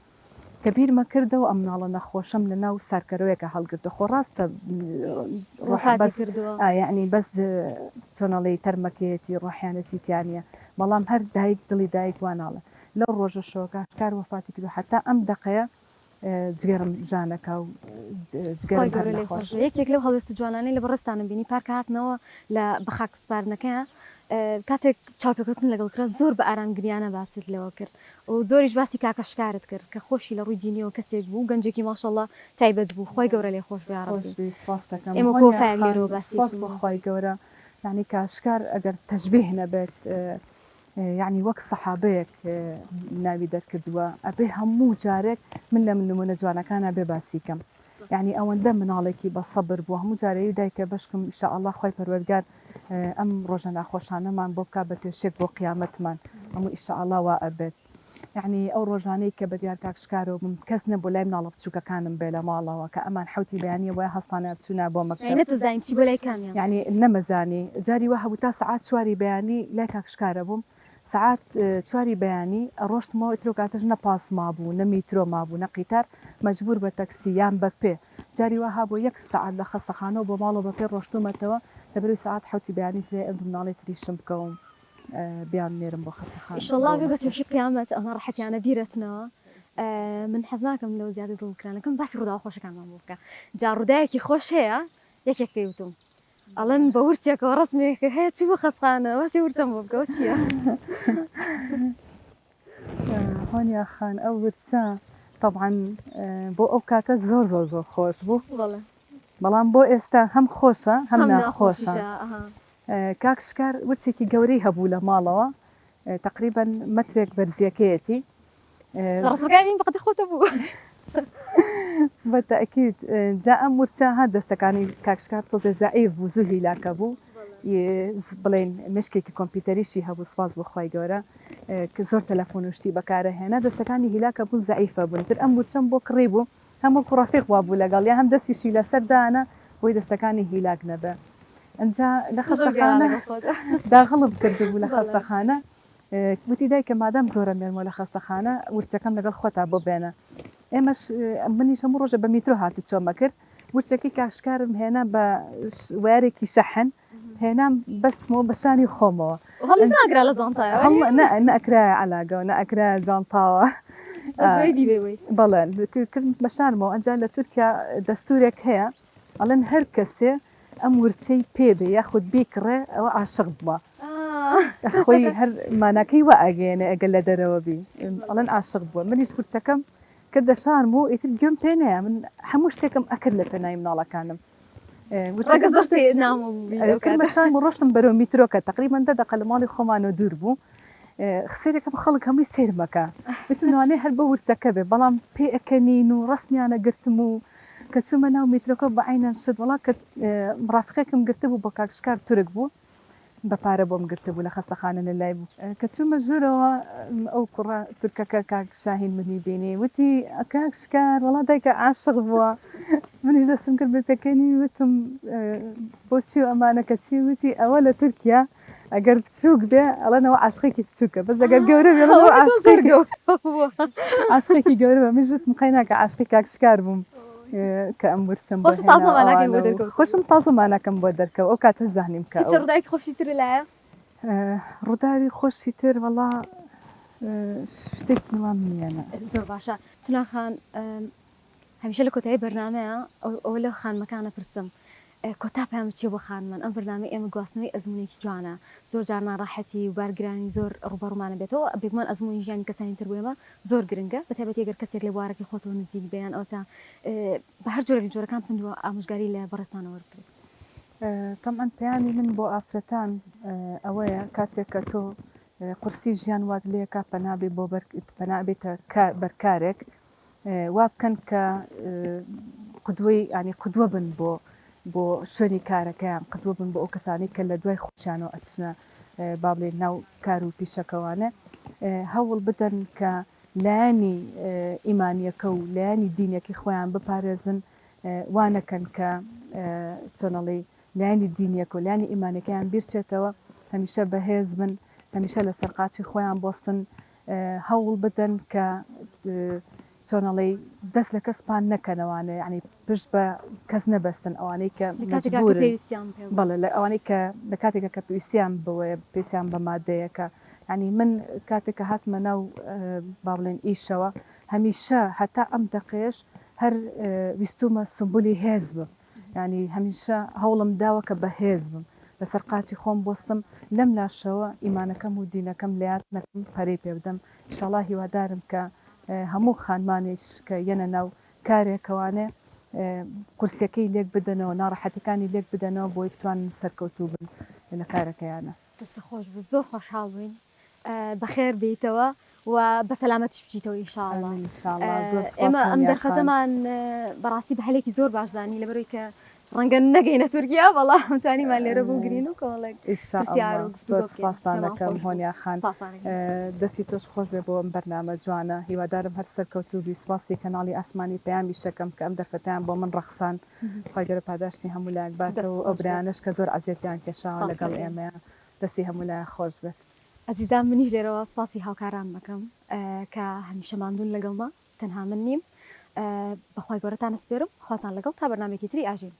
کە بیرمە کردەوە ئەم مناڵە نەخۆشەم لە ناو سارکەرەوەیەکە هەڵگرتووە خۆ ڕاستە ڕۆح وەفاتی بەس کردووە. ئا یەعنی بەس چۆنەڵێی تەرمەکەیەتی ڕۆحیانەتی تیا نییە بەڵام هەر دایک دڵی دایک وا ناڵێ لەو ڕۆژەشەوە کاک شکار وەفاتی کردووە حەتا ئەم دەقەیە جگەرم ژانەکا و خوای جگەرم هەر گەورە لێی خۆش نەخۆشە. بێ یەکێک لەو هەڵوێستە جوانانەی لە بەڕێزتانم بینی پارکە هاتنەوە لە بەخاک سپاردنەکەیان کاتێک چاوپێکەوتن لەگەڵ کرا زۆر بە ئارام گریانە باست لەوە کرد و زۆریش باسی کاکە شکارت کرد کە خۆشی لە ڕووی دینیەوە کەسێک بوو گەنجێکی ماشاءاللە تایبەت بوو خوای گەورە لێ خۆش بێ یاڕەبی خۆش بی سپاست دەکەم ئێمە هۆنیا وەفایەک خان لێرەوە باسی سپاس بۆ بکەین. خوای گەورە یانی کاشکار ئەگەر تەشبیه نەبێت یانی وەک سەحابەیەک ناوی دەرکردووە ئەبێ هەموو جارێک من لە نمونە جوانەکانا بێ باسی کەم یانی ئەوەندە مناڵێکی بە سەبر بوو هەموو جارێ دایکە بەشکم ئیشاءاللە خوای پەروەردگار ئەم ڕۆژە ناخۆشانەمان بۆ بکا بە توێشێک بۆ قیامەتمان هەموو ئیشاءاللە وا ئەبێت یەعنی ئەو ڕۆژانەی کە بەدیار کاک شکارەوە بووم کەس نەبوو لای مناڵە بچووکەکانم بێ لە ماڵەوە کە ئەمان حەوتی بەیانیە وای هەستانە بچوونە بۆ یانی مەکتەب نەتەزانی بچی بۆ لای کامیان؟ یەعنی نەمەزانی جاری وا هەبوو تا سەعات چواری بەیانی لای کاک شکارە بووم سەعات چواری بەیانی ڕۆشتمەوە ئیتر ئەو کاتەش نە پاس مابوو نە میترۆ مابوو نە قیتار مەجبوور بە تەکسی یان بە پێ جاری وا هابووە یەک سەعات لە خەستەخانەوە بۆ ماڵەوە بە پێ ڕۆشتوومەتەوە لەبەرئەوەی سەعات حەوتی بەیانی فریای ئەم دوو مناڵەی تریشم بکەوم بیان نێرم بۆ خەستەخانە ئیشەڵا بۆ بێ بە مەکتەب. تووشی قیامەت ئەو ناڕەحەتیانە بیر ئەچنەوە من حەز ناکەم لەوە زیاتر دڵگرانەکەم باسی ڕووداوە خۆشەکانمان بۆ بکە جا ڕووداوێکی خۆش هەیە یەکێک پێی وتوم ئەڵێن بە ورچێکەوە ڕەسمێک هەیە چوو بۆ خەستخانە باسی ورچەم بۆ بکە ئەوە چییە؟ هۆنیا خان ئەو ورچە تەبعەن بۆ ئەو کاتە زۆر زۆر زۆر خۆش بوو بەڵێ بەڵام بۆ ئێستا هەم خۆشە هەم هەم ناخۆشە ناخۆشیشە ئەها کاک شکار ورچێکی گەورەی هەبوو لە ماڵەوە تەقریبەن مەترێک بەرزیەکەیەتی ڕەسمەکانی بین بەقەدر خۆتە بوو. بە تەئکید جا ئەم ورچە ها دەستەکانی کاک شکار تۆزێ زەعیف بوو زوو هیلاکە بوو بڵێن مشکێکی کۆمپیوتەریشی هەبوو سپاس بۆ خوای گەورە کە زۆر تەلەفۆن و شتی بەکارە هێنا دەستەکانی هیلاکە بوو زەعیفە بوون تر ئەم ورچەم بۆ کڕی بوو هەم وەکو ڕەفیق وابوو لەگەڵ یا هەم دەستیشی لەسەر دانا بۆی دەستەکانی هیلاک نەبێ ئەنجا لە خەستەخانە داغڵم کردبوو لە خەستەخانە وتی دایکە مادام زۆرە مێرمەوە لە خەستەخانە ورچەکەم لەگەڵ خۆتا بۆ بێنە ئێمەش منیش هەموو ڕۆژە بە میترۆ هاتوچۆمە کرد ورچەکەی کاشکارم هێنا بە وارێکی شەحن هێنام بەستمەوە بە شانی خۆمەوە هەڵیش ناگرا لە جانتایەوە نەئەکرایە عەلاگەوە نەئەکرایە جانتاوە بەڵێ کردم بە شانمەوە ئەنجا لە تورکیا دەستورێک هەیە ئەڵێن هەر کەسێ ئەم ورچەی پێ بێ یاخود بیکڕێ ئەوە عاشق بووە خۆی هەر ماناکەی وا ئەگەیەنێ ئەگەر لە دەرەوە بی ئەڵێن عاشق بووە منیش ورچەکەم کردە شانم و ئیتر گوێم پێ نەیا من هەموو شتێکم ئەکرد لە پێناوی مناڵەکانم ڕەنگە زۆر سەیر نامۆ بووبی لەو کردمە کاتە. شانم و ڕۆشتم بەرەو میترۆکە تەقریبەن دە دەقە لە ماڵی خۆمانەوە دوور بوو سەیرەکەم خەڵک هەمووی سەیرمەکە وتم لەوانەیە هەر بەو ورچەکە بێ بەڵام پێ ئەکەنین و ڕەسمیانە گرتم و کە چوومە ناو میترۆکە بە عەینەن شت وەڵا کە ڕافقێکم گرتبوو بۆ کاک شکار تورک بوو بە پارە بۆم گرتبوو لە خەستەخانە لە لای بوو. کە چوومە ژوورەوە ئەو کوڕە تورکەکە کاک شاهین منی بینی وتی کاک شکار وەڵا دایکە عاشق بووە منیش دەستم کرد بە پێکەنی وتم بۆچی و ئەمانە کە چی وتی ئەوە لە تورکیا ئەگەر بچووک بێ ئەڵێن ئەوە عاشقێکی بچووکە بەس ئەگەر گەورە بێ ئەڵێن ئەوە عاشقێکی عاشقێکی گەورە بە منیش وتم قەیناکە عاشقی کاک شکار بووم. کە ئەم ورچەم بۆ خۆشت تازە هێنا ماناکەی ئەوانە بۆ و دەرکەوت. خۆشم تازە ماناکەم بۆ دەرکەوت ئەو کاتە زانیم کە هیچ ئەو ڕووداوێکی خۆشی تر لایە؟ ڕووداوی خۆشی تر وەڵا شتێکی وام نییە نا. زۆر باشە چنار خان هەمیشە لە کۆتایی بەرنامەیە ئەوە لە خانمەکان ئەپرسم کۆتا پەیامت چیە بۆ خانمان ئەم بەرنامەی ئێمە گواستنەوەی ئەزمونێکی جوانە زۆر جار ناڕەحەتی و بارگرانی زۆر ڕوبەڕومان ئەبێتەوە بێگومان ئەزمونی ژیانی کەسانی تر بۆ ئێمە زۆر گرنگە بەتایبەتی گەر کەسێک لە بوارەکەی خۆتەوە نزیک بێ یان ئەوەتا بە هەر جۆرێک لە جۆرەکان پەند و ئامۆژگاری لە بەڕێزتانەوە وەربگرێت. تەبعەن پەیامی من بۆ ئافرەتان ئەوەیە کاتێک کە تۆ قورسی ژیان وات لێکا پەنا بێ بۆ بەر پەنا بێتە بەر کارێک وا بکەن کە قدوەی ینی قدوە بن بۆ بۆ شوێنی کارەکەیان قدوە بن بۆ ئەو کەسانی کە لە دوای خۆشیانەوە ئەچنە با بڵێن ناو کار و پیشەکەوانە هەوڵ بدەن کە لایەنی ئیمانیەکە و لایەنی دینەکەی خۆیان بپارێزن وا نەکەن کە چۆنەڵی لایەنی دینیەکە و لایەنی ئیمانەکەیان بیرچێتەوە هەمیشە بەهێز بن هەمیشە لەسەر قاچی خۆیان بۆستن هەوڵ بدەن کە چۆنەڵی دەست لە کەس پان نەکەنەوانێ یعنی پشت بە کەس نەبەستن ئەوانەی کە مەجبورن بەڵێ لە ئەوانەی کە لە کاتێکە کە پێویستیان بەوەیە پێویستیان بە مادەیەکە یعنی من کاتێک کە هاتمە ناو با بڵێن ئیشەوە هەمیشە هەتا ئەم دەقێش هەر ویستومە سمبولی هێز بم یانی هەمیشە هەوڵم داوە کە بەهێز بم لەسەر قاچی خۆم بوەستم لەم لاشەوە ئیمانەکەم و دینەکەم لەیاد نەکەم پەرەی پێ بدەم ئیشاڵا هیوادارم کە هەموو خانمانیش کە یەنە ناو کارێکەوانێ قورسیەکەی لێک بدەنەوە ناڕەحەتەکانی لێک بدەنەوە بۆی بتوانن سەرکەوتوو بن لە کارەکەیانە. دەستت خۆش بوو زۆر خۆشحاڵ بووین بەخێر بێیتەوە و بە سەلامەتیش بچیتەوە ان شاء اللە آمین ان شاء اللە زۆر سپاس ئێمە ئەم هۆنیا خان. دەرفەتەمان بەڕاستی بە هەلێکی زۆر باش زانی لەبەرەوەی کە ڕەنگە نەگەینە تورکیا بەڵام توانیمان لێرە بگرین و کۆمەڵێک ان شاء پرسیار اللە و گفتوگۆ زۆر بکەین سپاستان پێمان دەکەم خۆش بوو هۆنیا خان سپاستان ئەکەین. دەستی تۆش خۆش بێ بۆ ئەم بەرنامە جوانە هیوادارم هەر سەرکەوتوو بی سپاسی کەناڵی ئاسمانی پەیامیش دەکەم کە ئەم دەرفەتەیان بۆ من ڕەخساند خوای گەورە پاداشتی هەموو لایەک دەست باتەوە و ئەو خۆش بێت برایانەش کە زۆر عەزیەتیان کێشاوە سپاست لەگەڵ دەکەین. ئێمەیا دەستی هەموو لایەک خۆش بێت. ئەزیزان منیش لێرەوە سپاسی هاوکارانم ئەکەم کە هەمیشە ماندوون لەگەڵما تەنها من نیم بەخوای گەورەتان ئەسپێرم خواتان لەگەڵ تا بەرنامەیەکی تری ئاژین.